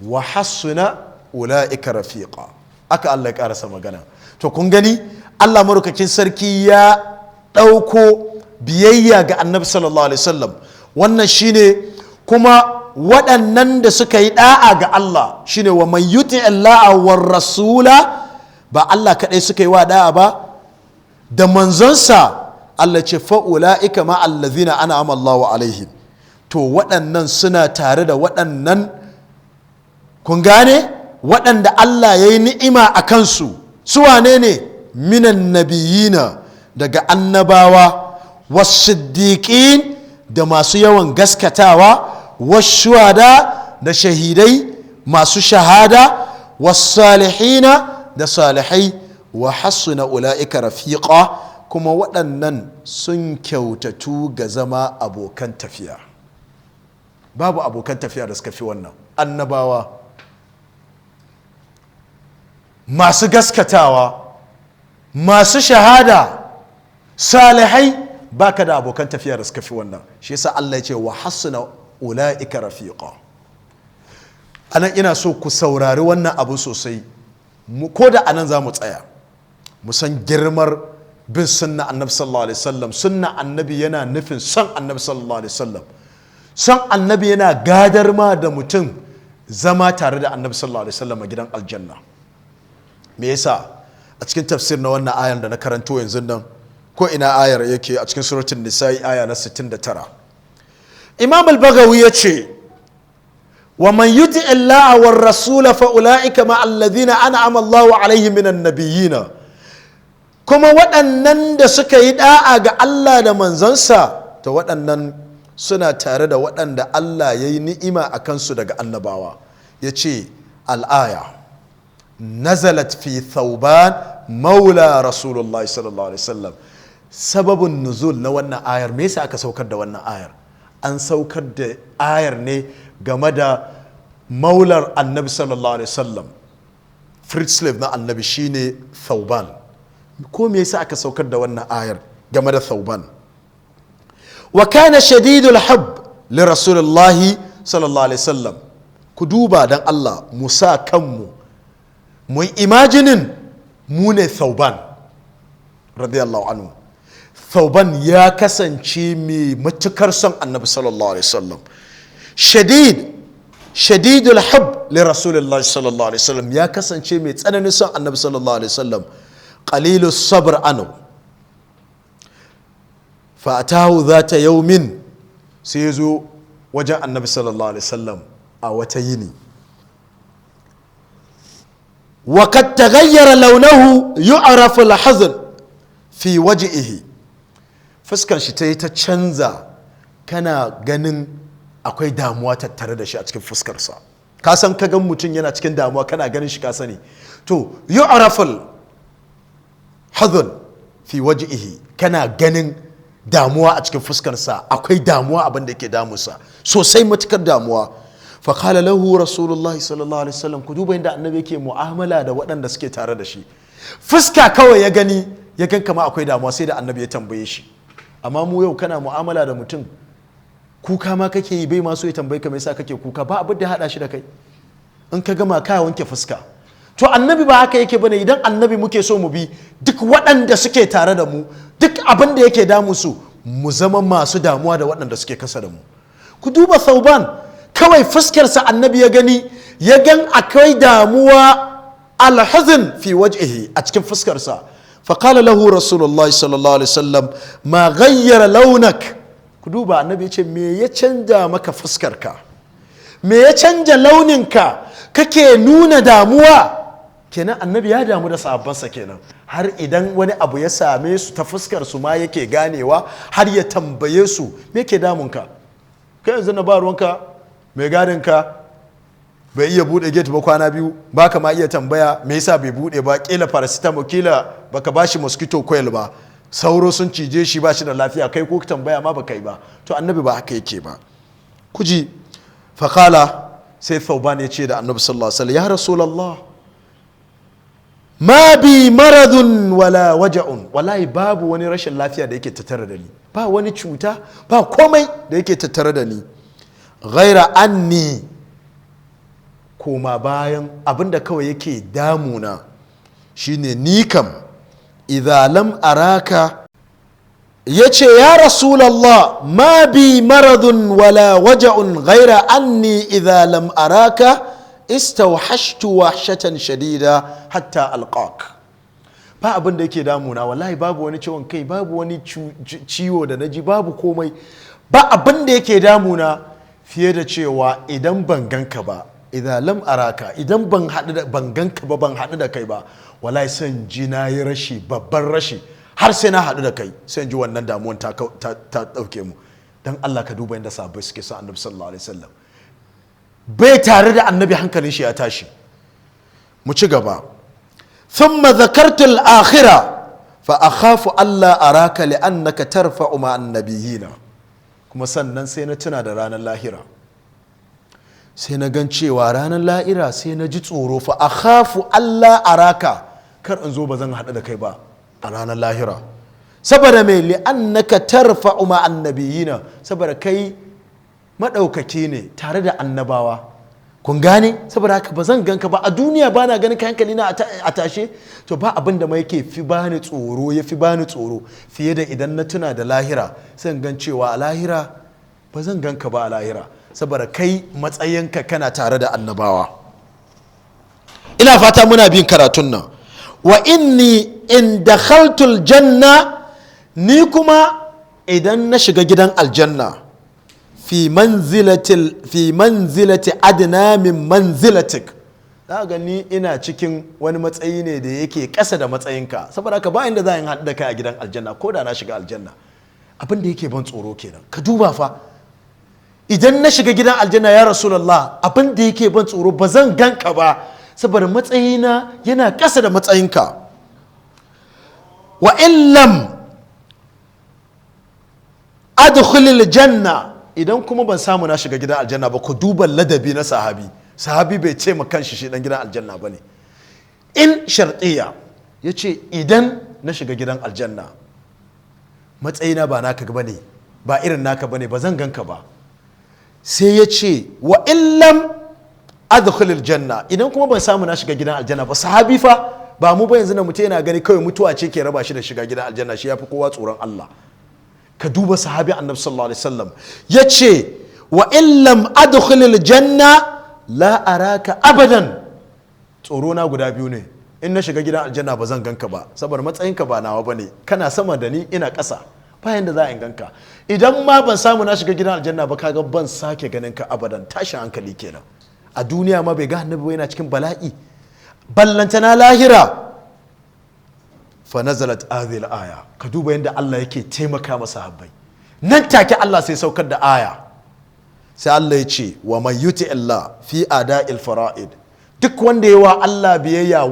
wa hassuna ula'ika rafiqa. Aka Allah ya karasa magana. To kun gani, Allah marukakin sarki ya ɗauko biyayya ga Annabi sallallahu alaihi wasallam. Wannan shine kuma waɗannan da suka yi ɗa'a ga Allah, shine wa man yuti Allah war rasula. Ba Allah kaɗai suka yi wa ɗa'a ba, da manzonsa. Allah ce fa'ula'ika ma allazina an'ama Allahu alaihim. To waɗannan suna tare da waɗannan, kun gane, waɗanda Allah ya yi ni'ima a kansu. Su wane ne? Minan nabiyina, daga annabawa, wasiddiqin, da masu yawan gaskatawa, washuhada, da shahidai masu shahada, wasalihina, da salihai, wa hasuna ula'ika rafiqa. Kuma waɗannan sun kyautatu ga zama abokan tafiya. Babu abokan tafiya da suka fi wannan: annabawa, masu gaskatawa, masu shahada, salihai. Baka da abokan tafiya da suka fi wannan. Shi yasa Allah ya ce wa hasuna ula'ika rafiqa. Anan ina so ku saurari wannan abu sosai. Ko da anan za mu tsaya, mu san girmar bin sunna Annabi sallallahu alaihi wasallam. Sunna Annabi yana nufin son Annabi sallallahu alaihi wasallam. Son Annabi yana gadar ma da mutum zama tare da Annabi sallallahu alaihi wasallam a gidan aljanna. Me yasa? A cikin tafsir na wannan ayar da na karanto yanzu nan, ko ina ayar yake? A cikin Suratul Nisa'i, aya na 69, Imam al-Bagawi ya ce, wa man yuti Allah war rasula fa ulaika ma alladhina an'ama Allahu alaihim minan nabiyina. Kuma waɗannan da suka yi da'a ga Allah da manzansa, ta waɗannan suna tare da waɗanda Allah ya yi ni'ima a kansu daga annabawa. Ya ce al'aya nazalat fi Thauban maula Rasulullah sallallahu alaihi wasallam. Sababin nuzul na wannan ayar, me yasa aka saukar da wannan ayar? An saukar da ayar ne game da maular Annabi sallallahu alaihi wasallam, freed slave na Annabi, shine Thauban. Ko me yasa aka saukar da wannan ayar game da Thauban? Wa kana shadidul hubb li Rasulillahi sallallahu alaihi wasallam. Ku duba dan Allah, mu sa kanmu, mun imagining mu ne Thauban radiyallahu anhu. Thauban ya kasance mai matukar son Annabi sallallahu alaihi wasallam. Shadidul hubb li Rasulillahi sallallahu alaihi wasallam, ya kasance mai tsananin son Annabi sallallahu alaihi wasallam. Qalilu sabr anhu. Fa atahu zata yawmin, sai ya zo wajen Annabi sallallahu alaihi wasallam a wata yini. Wa kad taghayyara launahu, yu'rafu al-hazn fi wajhihi. Fuskan shi ta yi ta canza, kana ganin akwai damuwa tattare da shi a cikin fuskarsa. Ka san ka gan mutum yana cikin damuwa, kana ganin shi ka sani. To yu'raful hazn fi wajhihi, kana ganin damuwa a cikin fuskarsa, akwai damuwa abin da yake damunsa sosai, matukar damuwa. Faƙala lahu Rasulullahi sallallahu alaihi wasallam. Ku duba inda Annabi yake mu'amala da waɗanda suke tare da shi. Fuska kawai ya gani, ya gan kama akwai damuwa, sai da Annabi ya tambaye shi. Amma mu yau, kana mu'amala da mutum, kuka ma kake yi, bai ma so ya tambaye ka me yasa kake kuka, ba abin da ya haɗa shi da kai. In ka gama, ka wanke fuska. To Annabi ba haka yake bane. Idan Annabi muke so mu bi, duk waɗanda suke tare da mu, duk abin da yake damu su, mu zama masu damuwa da waɗanda suke kasa da mu. Ku duba Thauban, kawai fuskarsa Annabi ya gani, ya gan akwai damuwa, alhazin fi wajhihi, a cikin fuskarsa. فقال له رسول الله صلى الله عليه وسلم ما غير لونك. Ku duba, Annabi ya ce, me ya canja maka fuskarka? Me ya canja launinka kake nuna damuwa? Kenan annabi ya damu da sahabbansa kenan, har idan wani abu ya same su ta fuskar su ma yake ganewa, har ya tambaye su me ke damunka. Kai yanzu na ba ruwanka, mai gadin ka bai iya bude gate ba kwana biyu, baka ma iya tambaya me yasa bai bude ba, kila paracetamol, kila baka bashi mosquito coil ba, sauro sun cije shi ba shi da lafiya, kai ko tambaya ma baka yi ba. To annabi ba haka yake ba. Kuji faqala, sai Thauban ya ce da annabi sallallahu alaihi wasallam, ya rasulullah, ma bi maradun wala waja'un, wallahi babu wani rashin lafiya da yake tattare da ni, ba wani cuta, ba komai da yake tattare da ni, ghaira anni, koma bayan abinda kawai yake damuna shine ni kam idza lam araka. Yace ya rasulallah, ma bi maradun wala waja'un ghaira anni idza lam araka istawhashtu wahshatan shadida hatta alqak. Ba abin da yake damuna wallahi, babu wani ciwon kai, babu wani ciwo da naji, babu komai, ba abin da yake damuna fiye da cewa idan ban ganka ba, idza lam araka, idan ban haɗu da ban ganka ba, ban haɗu da kai ba, wallahi san ji na yi rashi, babban rashi, har sai na haɗu da kai sai ji wannan damuwan ta ɗauke mu. Dan Allah ka duba yadda sahabbai suke sa annabi sallallahu alaihi wasallam, bai tare da annabi hankalin shi ya tashi. Mu ci gaba. Thumma zakartu al-akhirah fa akhafu alla araka li'annaka tarfa'u ma annabiyina. Kuma sannan sai na tuna da ranar lahira, sai na gan cewa ranar lahira sai na ji tsoro, fa akhafu alla araka, kar in zo ba zan haɗu da kai ba a ranar lahira. Saboda mai li'annaka tarfa'u ma annabiyina, saboda kai maɗaukaki ne tare da annabawa. Kun gane? Saboda haka ba zan ganka ba a duniya, ba na ganin hankali na a tashe. To ba abin da mai yake fi bani tsoro, ya fi bani tsoro fiye da idan na tuna da lahira, sai in gan cewa a lahira ba zan ganka ba a lahira, saboda kai matsayinka kana tare da annabawa. Ina fata muna bin karatun nan. Wa inni in dakhaltul janna, ni kuma idan na shiga gidan aljanna, fi manzilati adna min manzilatik, za ga ni ina cikin wani matsayi ne da yake ƙasa da matsayinka, saboda haka ba inda za a yi haɗu da kai a gidan aljanna ko da na shiga aljanna. Abin da yake ban tsoro kenan. Ka duba fa, idan na shiga gidan aljanna ya rasulallah, abin da yake ban tsoro ba zan ganka ba, saboda matsayina yana ƙasa da matsayinka. Wa illam adkhulil janna, idan kuma ban samu na shiga gidan aljanna ba, ku duba ladabi na sahabi. Sahabi bai ce ma kanshi shi dan gidan aljanna ba ne. In shartiya ya ce idan na shiga gidan aljanna matsayina ba naka ba ne, ba irin naka ba ne, ba zan ganka ba. Sai ya ce wa illam adkhulil janna, idan kuma ban samu na shiga gidan aljanna ba. Sahabi fa, ba mu ba yanzu na mutum yana gani kawai mutuwa ce ke raba shi da shiga gidan aljanna, shi yafi kowa tsoron Allah. Ka duba sahabi annabi sallallahu alaihi wasallam ya ce wa illam adkhulil janna la araka abadan. Tsoro na guda biyu ne, in na shiga gidan aljanna ba zan ganka ba, saboda matsayinka ba nawa bane, kana sama da ni ina ƙasa, bayan da za a ganka. Idan ma ban samu na shiga gidan aljanna ba, kaga ban sake ganin ka abadan. Tashin hankali kenan. A duniya ma bai ga annabi ba, yana cikin bala'i, ballantana lahira. Fa nazalat hadhihi aya. Ka duba yadda Allah yake taimaka masa habbai. Nan take Allah sai saukar da aya, sai Allah ya ce wa man yuti Allah fi ada'il fara'id, duk wanda yawa Allah biyayya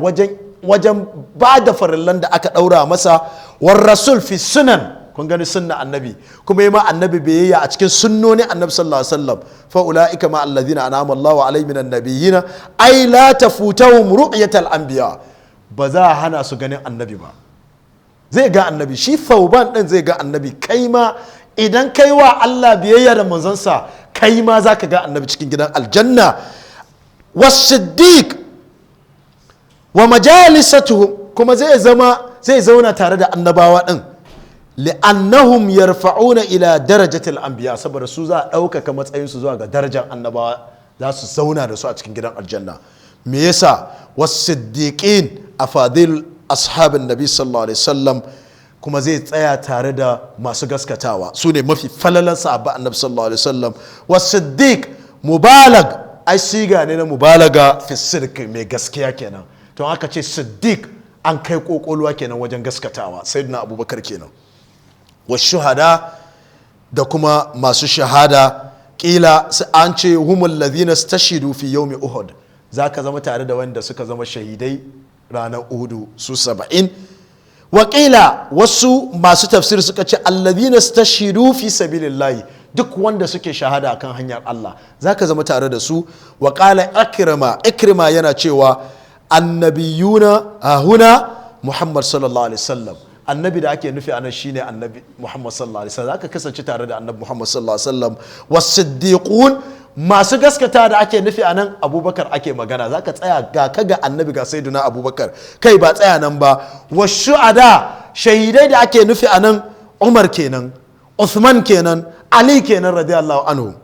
wajen ba da farillan da aka daura masa, war rasul fi sunan, kun gani sunna annabi, kuma yi ma annabi biyayya a cikin sunnoni annabi sallallahu alaihi wasallam, fa ulaika ma alladhina an'ama Allahu alaihim minan nabiyina, ay la tafutahum ru'yatal anbiya, ba za a hana su ganin annabi ba. Zai ga annabi, shi Thauban din zai ga annabi. Kai ma idan kai wa Allah biyayya da manzonsa, kai ma za ka ga annabi cikin gidan aljanna. Wasiddiq wa majalisatuhum, kuma zai zauna tare da annabawa din, li'annahum yarfa'una ila darajatil anbiya, saboda su za a ɗaukaka matsayinsu zuwa ga darajar annabawa, za su zauna da su a cikin gidan aljanna. Me yasa? Wasiddiqin afadil ashabin nabi sallallahu alaihi wasallam, kuma zai tsaya tare da masu gaskatawa, su ne mafi falalan sahabba annabi sallallahu alaihi wasallam. Wasiddiq mubalag, ai siga ne na mubalaga fi sirk, mai gaskiya kenan. To aka ce siddiq, an kai kokoluwa kenan wajen gaskatawa, sayyidina Abubakar kenan. Wa shuhada, da kuma masu shahada. Kila an ce humul ladhina stashidu fi yawmi Uhud, zaka zama tare da wanda suka zama shahidai ranar Uhudu su 70. Wakila wasu masu tafsir suka ce alladhina stashidu fi sabilillahi, duk wanda suke shahada akan hanyar Allah zaka zama tare da su. Wa qala Ikrima, Ikrima yana cewa annabiyuna huna Muhammad sallallahu alaihi wasallam, annabi da ake nufi anan shine Annabi Muhammad sallallahu alaihi wasallam, zaka kasance tare da Annabi Muhammad sallallahu alaihi wasallam. Wasiddiqun, masu gaskata da ake nufi anan Abubakar ake magana, zaka tsaya ga ka ga Annabi, ga Sayyiduna Abubakar. Kai, ba tsaya nan ba, washuhada, shahidai da ake nufi anan Umar kenan, Uthman kenan, Ali kenan, radiyallahu anhu.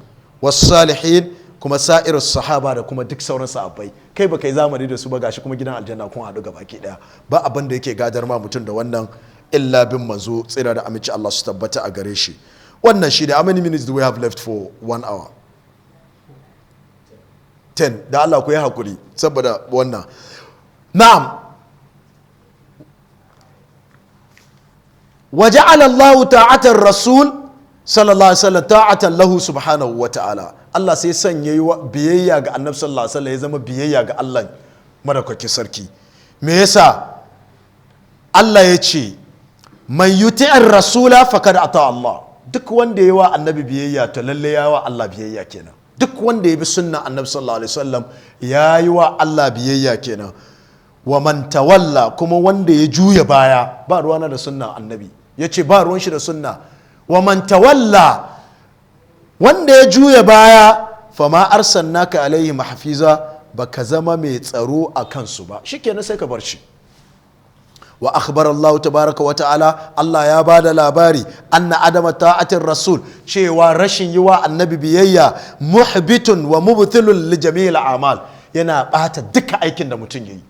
Wasalihin, kuma sa'irus sahaba, da kuma duk sauran sahabbai. Kai ba kai zamani da su ba, gashi kuma gidan aljanna kun haɗu gaba ki daya. Ba abin da yake gadar ma mutum da wannan illa bin manzo, tsira da aminci Allah su tabbata a gare shi. Wannan shi da how many minutes do we have left for one hour? 10. Da Allah ku yi hakuri saboda wannan. Na'am. وجعل الله طاعة الرسول صلى الله عليه وسلم طاعة له سبحانه وتعالى. Allah sai sanya yi biyayya ga Annabi sallallahu alaihi wasallam ya zama biyayya ga Allah madaukaki sarki. Me yasa? Allah ya ce man yuti'ir rasula faqad ata Allah. Duk wanda ya wa Annabi biyayya, to lalle ya wa Allah biyayya kenan. Duk wanda ya bi sunna Annabi sallallahu alaihi wasallam, ya yi wa Allah biyayya kenan. Wa man tawalla, kuma wanda ya juya baya, ba ruwana da sunna Annabi, ya ce ba ruwan shi da sunna. Wa man tawalla, wanda ya juya baya, fama arsalnaka alaihim hafiza, baka zama mai tsaro a kansu ba, shikenan sai ka bar shi. Wa akhbar Allah tabaraka wa ta'ala, Allah ya bada labari, anna adama ta'atin rasul, cewa rashin yi wa Annabi biyayya, muhbitun wa mubtilun li jami'il a'mal, yana bata duka aikin da mutum yayi.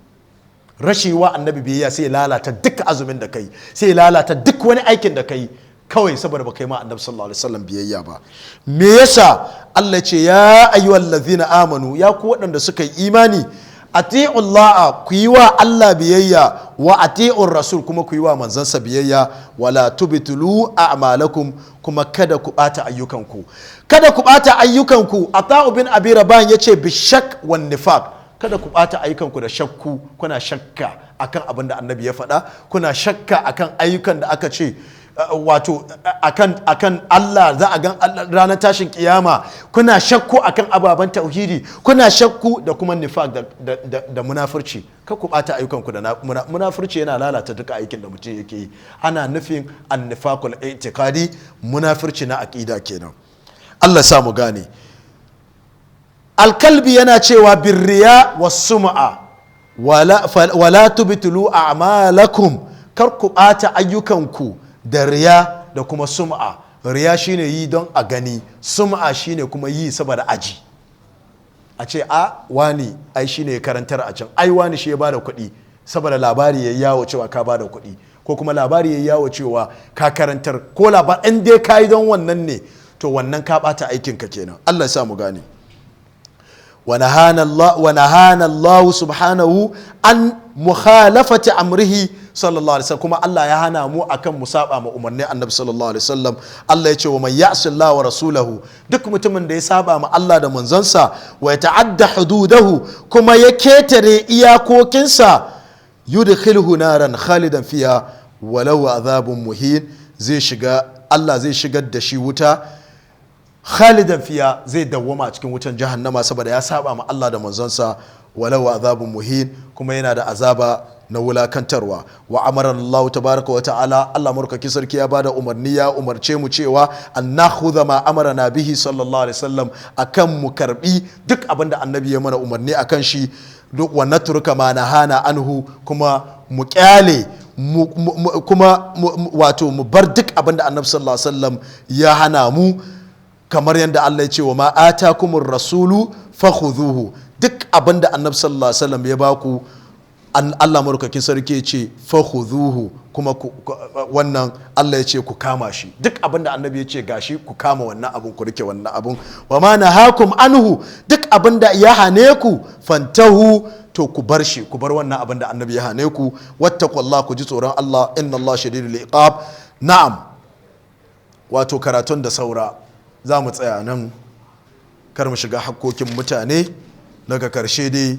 Rashin yi wa Annabi biyayya sai lalata duka azumin da kai, sai lalata duk wani aikin da kai, kawai saboda ba kai ma Annabi sallallahu alaihi wasallam biyayya ba. Me yasa? Allah ce ya ayyuhal ladzina amanu, ya ku waɗanda suka yi imani, ati'u Allah, ku yi wa Allah biyayya, wa ati'ur rasul, kuma ku yi wa manzansa biyayya, wala tubtilu a'malakum, kuma kada ku bata ayyukanku, kada ku bata ayyukanku. Ata'u bin Abi Rabah yace bishak wan nifaq, kada ku bata ayyukanku da shakku, kuna shakka akan abin da Annabi ya faɗa, kuna shakka akan ayyukan da aka ce, wato akan Allah za a gan ranar tashin kiyama, kuna shakku akan ababen tauhidi, kuna shakku da kuma nifaq da munafurci. Ka ku bata ayyukanku da munafurci, yana lalata duka aikin da mutum yake yi. Ana nufin annifaqul i'tiqadi, munafurci na aqida kenan. Allah sa mu gane. Alkalbi yana cewa birriya was sum'a, wala tubtilu a'malakum, kar ku bata ayyukanku da riya da kuma sum'a. Riya shine yi don a gani, sum'a shine kuma yi saboda aji a ce a wani ai shine ya karantar a can, ai wani shi ya bada kuɗi, saboda labari ya yawo cewa ka bada kuɗi, ko kuma labari ya yawo cewa ka karantar, ko labar in dai ka yi don wannan ne, to wannan ka bata aikinka kenan. Allah ya sa mu gane. ونهانا الله سبحانه عن مخالفة أمره صلى الله عليه وسلم، kuma Allah ya hana mu akan mu saba ma umarnin Annabi sallallahu alaihi wasallam. Allah ya ce wa man ya'si Allah wa rasulahu, duk mutumin da ya saba ma Allah da manzansa, wa yata'adda hududahu, kuma ya ketare iyakokinsa, yudkhilhu naran khalidan fiha walau azabun muhin, zai shiga, Allah zai shigar da shi wuta, khalidan fiya, zai dawwama a cikin wutan jahannama saboda ya saba ma Allah da manzonsa, walau azabun muhin, kuma yana da azaba na wulakantarwa. Wa amara Allah tabaraka wa ta'ala, Allah murkaki sarki ya bada umarni, ya umarce mu cewa an nakhudha ma amarana bihi sallallahu alaihi wasallam, akan mu karbi duk abin da Annabi ya mana umarni akan shi, duk wa natruka ma nahana anhu, kuma mu kyale, kuma wato mu bar duk abin da Annabi sallallahu alaihi wasallam ya hana mu, kamar yadda Allah ya ce wa ma atakumur rasulu fakhudhuhu, duk abin da Annabi sallallahu alaihi wasallam ya baku. Allah marukakin sarki ya ce fakhudhuhu, kuma wannan Allah ya ce ku kama shi. Duk abin da annabi ya ce gashi, ku kama wannan abun, ku rike wannan abun. Wa ma nahakum anhu, duk abin da ya hane ku, fantahu, to ku bar shi, ku bar wannan abin da annabi ya hane ku. Wattaqullah, ku ji tsoron Allah, inna Allah shadidul iqab. Na'am, wato karatun da saura, za mu tsaya nan, kar mu shiga hakkokin mutane. Daga karshe dai,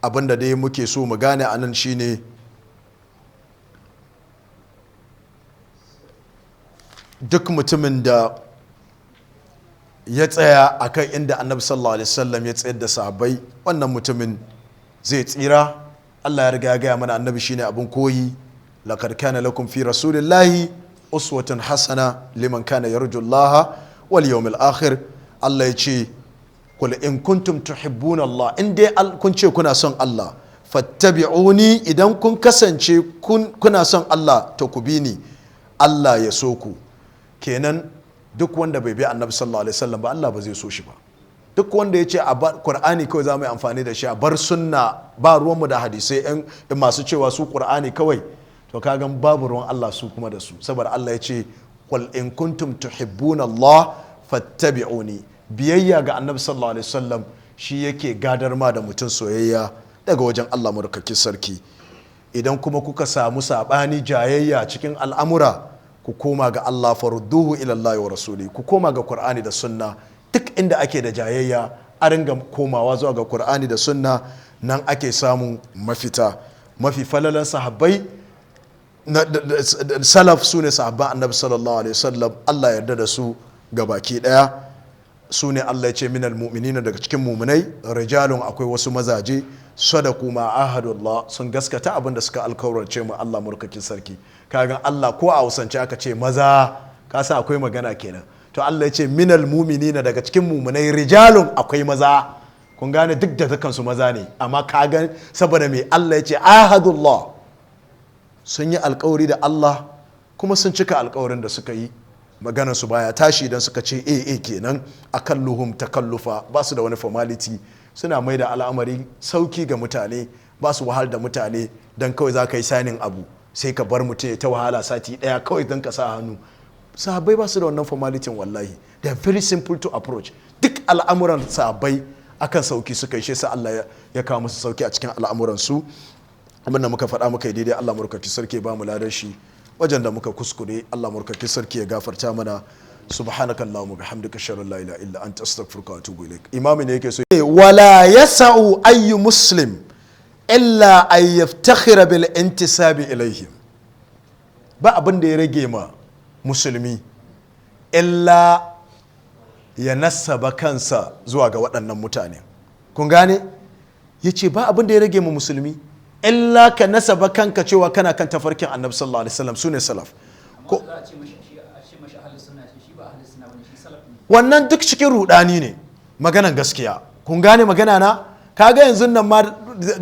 abinda dai muke so mu gane a nan shine duk mutumin da ya tsaya akan inda annabi sallallahu alaihi wasallam ya tsayar da sahabbai, wannan mutumin zai tsira. Allah ya riga ya gaya mana annabi shine abin koyi. Laqad kana lakum fi rasulillahi uswatun hasana liman kana yarju Allah wal yawmil akhir. Allah ya ce qul in kuntum tuhibbuna Allah, in dai kun ce kuna son Allah, fattabi'uni, idan kun kasance kuna son Allah, to ku bi ni, Allah ya so ku. Kenan duk wanda bai bi annabi sallallahu alaihi wasallam ba, Allah ba zai so shi ba. Duk wanda ya ce a bar Qur'ani kawai za mu yi amfani da shi, a bar sunna, ba ruwanmu da hadisai, yan masu cewa su Qur'ani kawai, to kagan babu ruwan Allah su kuma da su. Saboda Allah ya ce qul in kuntum tuhibbuna Allah fattabi'uni. Biyayya ga annabi sallallahu alaihi wasallam shi yake gadar ma da mutum soyayya daga wajen Allah murkakin sarki. Idan kuma kuka samu sabani, jayayya cikin al'amura, ku koma ga Allah, farudduhu ila Allah wa rasuli, ku koma ga Qur'ani da sunna. Duk inda ake da jayayya, a ringa komawa zuwa ga Qur'ani da sunna, nan ake samun mafita. Mafi falalan sahabbai salaf su ne sahabban annabi sallallahu alaihi wasallam, Allah ya yarda da su gabaki daya. Su ne Allah ya ce minal mu'minina, daga cikin muminai, rijalun, akwai wasu mazaje, sadaku ma ahadullah, sun gaskata abin da suka alkawarce mu Allah murkakin sarki. Kagan Allah ko a Hausance aka ce maza, ka sa akwai magana kenan. To Allah ya ce minal mu'minina, daga cikin muminai, rijalun, akwai maza. Kun gane, duk da dukansu maza ne, amma kagan saboda me Allah ya ce ahadullah, sun yi alkawari da Allah kuma sun cika alkawarin da suka yi. Maganar su baya tashi idan suka ce a kenan. Akalluhum takallufa, ba su da wani formality, suna mai da al'amari sauki ga mutane, ba su wahal da mutane. Don kawai za ka yi sanin abu, sai ka bar mutum ya ta wahala sati daya kawai don ka sa hannu. Sahabbai ba su da wannan formality, wallahi they are very simple to approach. Duk al'amuran sahabbai akan sauki suka yi, shi sa Allah ya kawo musu sauki a cikin al'amuran su. Abin da muka faɗa muka yi daidai, Allah murkaki sarki ba mu ladan shi. Wajen da muka kuskure, Allah murkaki sarki ya gafarta mana. Subhanaka allahumma bihamdika, ashhadu an la ilaha illa anta, astaghfiruka wa atubu ilaik. Imami ne yake so wala yasa'u ayyu muslim illa an yaftakhira bil intisabi ilaihim. Ba abin da ya rage ma musulmi illa ya nasaba kansa zuwa ga waɗannan mutane. Kun gane, ya ce ba abin da ya rage ma musulmi illa ka nasaba kanka cewa kana kan tafarkin annabi sallallahu alaihi wasallam, sune salaf. Ko za a ce mashi shi, a ce mashi ahlus sunna, shi ba ahlus sunna bane, shi salaf ne. Wannan duk cikin rudani ne, maganan gaskiya. Kun gane magana na? Kaga yanzu nan ma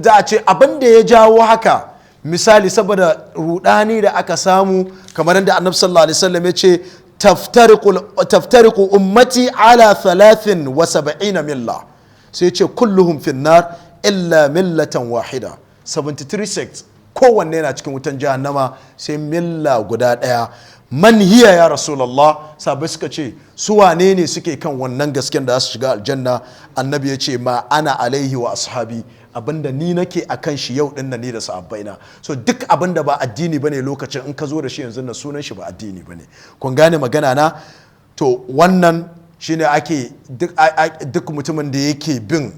za a ce abin da ya jawo haka, misali saboda rudani da aka samu, kamar yadda annabi sallallahu alaihi wasallam ya ce taftariqu ummati ala 73 milla, sai ya ce kulluhum finnar illa millatan wahida. 73 sects, kowanne yana cikin wutan jahannama sai milla guda ɗaya. Man hiya ya Rasulallah? Sabai suka ce su wane ne suke kan wannan gasken da za su shiga aljanna? Annabi ya ce ma ana alaihi wa ashabi, abinda ni nake akan shi yau din ni da sahabbaina. So duk abinda ba addini bane lokacin, in ka zo da shi yanzu na, sunan shi ba addini bane. Kun gane magana na? To wannan shine ake duk mutumin da yake bin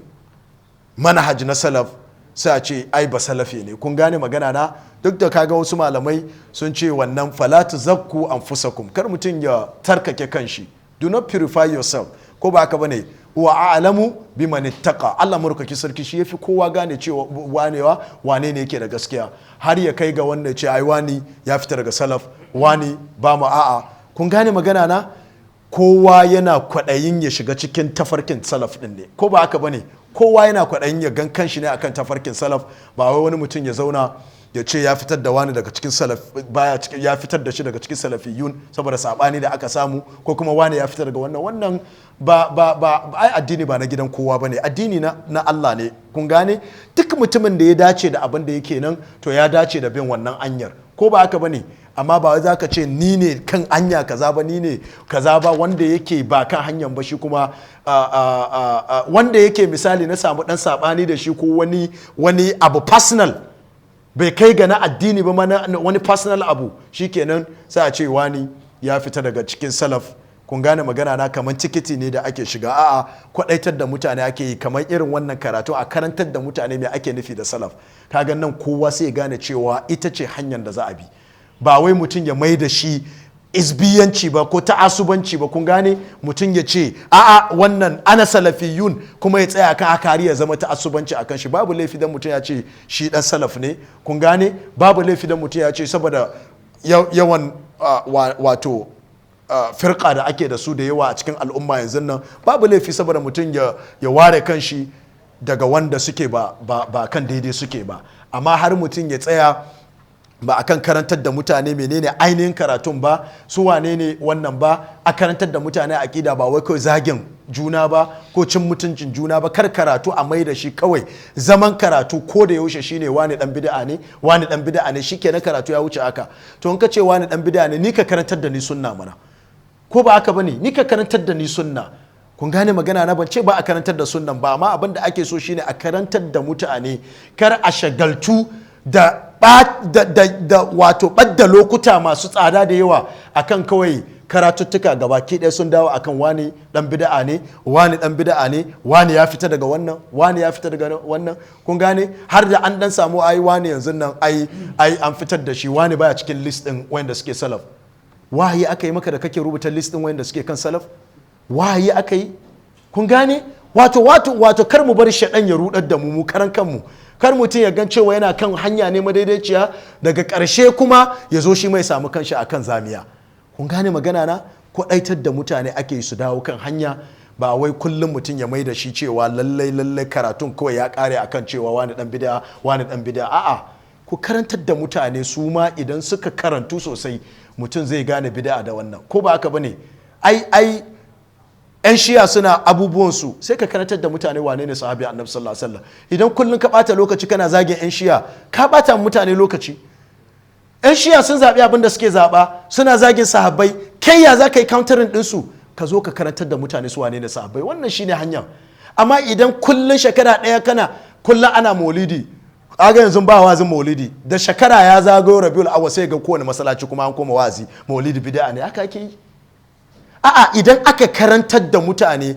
manhaj na salaf, sai a ce ai ba salafi ne. Kun gane magana na? Duk da kaga wasu malamai sun ce wannan fala tuzakku anfusakum, kar mutum ya tarkake kanshi, do not purify yourself, ko ba haka bane? Wa a'lamu biman ittaqa, Allah murkaki sarki shi yafi kowa gane cewa wanewa wane ne yake da gaskiya, har ya kai ga wanda ya ce ai wani ya fita daga salaf, wani ba mu a'a. Kun gane magana na? Kowa yana kwaɗayin ya shiga cikin tafarkin salaf ɗin ne, ko ba haka bane? Kowa yana kwaɗayin ya gan kanshi ne akan tafarkin salaf, ba wai wani mutum ya zauna Ya ce ya fitar da wani daga cikin salaf, baya cikin, ya fitar da shi daga cikin salafiyun saboda sabani da aka samu, ko kuma wani ya fitar daga wannan. Wannan ba ai addini ba na gidan kowa bane, addini na Allah ne. Kun gane? Duk mutumin da ya dace da abin da yake nan, to ya dace da bin wannan anyar, ko ba haka bane? Amma ba za ka ce ni ne kan anya kaza ba, ni ne kaza ba, wanda yake ba kan hanyar ba shi kuma wanda yake misali na samu dan sabani da shi ko wani abu personal, bai kai ga na addini ba ma, na wani personal abu, shikenan sai a ce wani ya fita daga cikin salaf. Kun gane magana na? Kamar tikiti ne da ake shiga. A'a, kwadaitar da mutane ake yi, kamar irin wannan karatu, a karantar da mutane me ake nufi da salaf. Kaga nan kowa sai ya gane cewa ita ce hanyar da za a bi, ba wai mutum ya mai da shi izbiyanci ba ko ta'asubanci ba. Kun gane? Mutum ya ce a'a, wannan ana salafiyun, kuma ya tsaya kan haka har ya zama ta'asubanci akan shi. Babu laifi dan mutum ya ce shi dan salaf ne. Kun gane? Babu laifi dan mutum ya ce saboda yawan wato firka da ake da su da yawa a cikin al'umma yanzu nan, babu laifi saboda mutum ya ware kanshi daga wanda suke ba kan daidai suke ba. Amma har mutum ya tsaya ba akan karantar da mutane menene ainihin karatun ba, su wane ne wannan ba, a karantar da mutane aƙida, ba wai kawai zagin juna ba ko cin mutuncin juna ba. Kar karatu a mai da shi kawai zaman karatu ko da yaushe shine wani dan bid'a ne, wani dan bid'a ne, shikenan karatu ya wuce haka. To in ka ce wani dan bid'a ne, ni ka karantar da ni sunna mana, ko ba haka bane? Ni ka karantar da ni sunna. Kun gane magana na? Ban ce ba a karantar da sunnan ba, amma abin da ake so shine a karantar da mutane, kar a shagaltu da wato ɓadda lokuta masu tsada da yawa akan kawai karatuttuka gabaki ɗaya sun dawo akan wani dan bid'a ne, wani dan bid'a ne, wani ya fita daga wannan, wani ya fita daga wannan. Kun gane? Har da an dan samu ai wani yanzu nan ai an fitar da shi, wani baya cikin list din wanda suke salaf. Wahayi aka yi maka da kake rubuta list din wanda suke kan salaf? Wahayi aka yi? Kun gane? Wato kar mu bar shaɗan ya rudar da mu, mu karan kanmu. Kar mutum ya gan cewa yana kan hanya ne madaidaiciya, daga ƙarshe kuma ya zo shi mai samu kanshi akan zamiya. Kun gane magana na? Kwaɗaitar da mutane ake su dawo kan hanya, ba wai kullum mutum ya mai da shi cewa lallai lallai karatun kawai ya ƙare akan cewa wani dan bid'a, wani dan bid'a. A'a, ku karantar da mutane, su ma idan suka karantu sosai, mutum zai gane bid'a da wannan, ko ba haka bane? Ai 'yan Shi'a suna abubuwansu, sai ka karantar da mutane wane ne sahabi Annabi sallallahu alaihi wasallam. Idan kullum ka bata lokaci kana zagin 'yan Shi'a, ka bata mutane lokaci. 'Yan Shi'a sun zaɓi abin da suke zaɓa, suna zagin sahabbai. Kai ya za ka yi countering ɗinsu? Ka zo ka karantar da mutane su wane ne sahabbai. Wannan shine hanya. Amma idan kullum shekara ɗaya kana kullum ana maulidi, kaga yanzu ba wazin maulidi, da shekara ya zagayo Rabiul Awwal sai ga kowane masallaci kuma an koma wazi maulidi bid'a ne. Haka ake yi? A'a, idan aka karantar da mutane,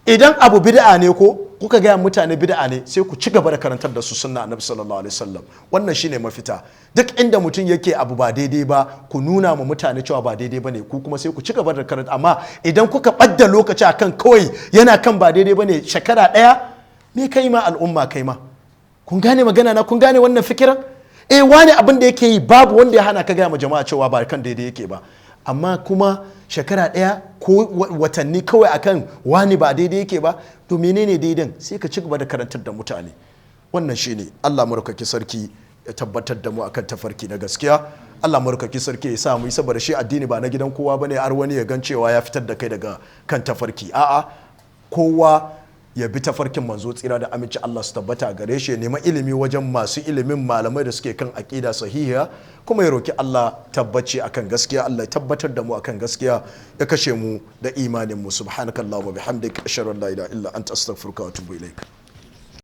idan abu bid'a ne, ko kuka gaya mutane bid'a ne, sai ku ci gaba da karantar da su sunna Annabi sallallahu alaihi wasallam. Wannan shine mafita. Duk inda mutum yake abu ba daidai ba, ku nuna ma mutane cewa ba daidai bane, ku kuma sai ku ci gaba da karanta. Amma idan kuka ɓadda lokaci akan kawai yana kan ba daidai bane shekara ɗaya, me kai ma al'umma? Kai ma kun gane magana na? Kun gane wannan fikiran? Eh, wani abin da yake yi, babu wanda ya hana ka gaya ma jama'a cewa ba kan daidai yake ba. Amma kuma shekara ɗaya ko watanni kawai akan wani ba daidai yake ba, to menene daidan? Sai ka ci gaba da karantar da mutane. Wannan shine. Allah madaukaki sarki ya tabbatar da mu akan tafarki na gaskiya. Allah madaukaki sarki ya sa mu yi, saboda shi addini ba na gidan kowa bane, har wani ya gan cewa ya fitar da kai daga kan tafarki. A'a, kowa ya bi tafarkin Manzo, tsira da aminci Allah su tabbata gare shi, ya nema ilimi wajen masu ilimin, malamai da suke kan aƙida sahiha, kuma ya roki Allah tabbaci akan gaskiya. Allah ya tabbatar da mu akan gaskiya, ya kashe mu da imanin mu. Subhanakallahumma bihamdik, ashhadu an la ilaha illa anta, astaghfiruka wa atubu ilaik.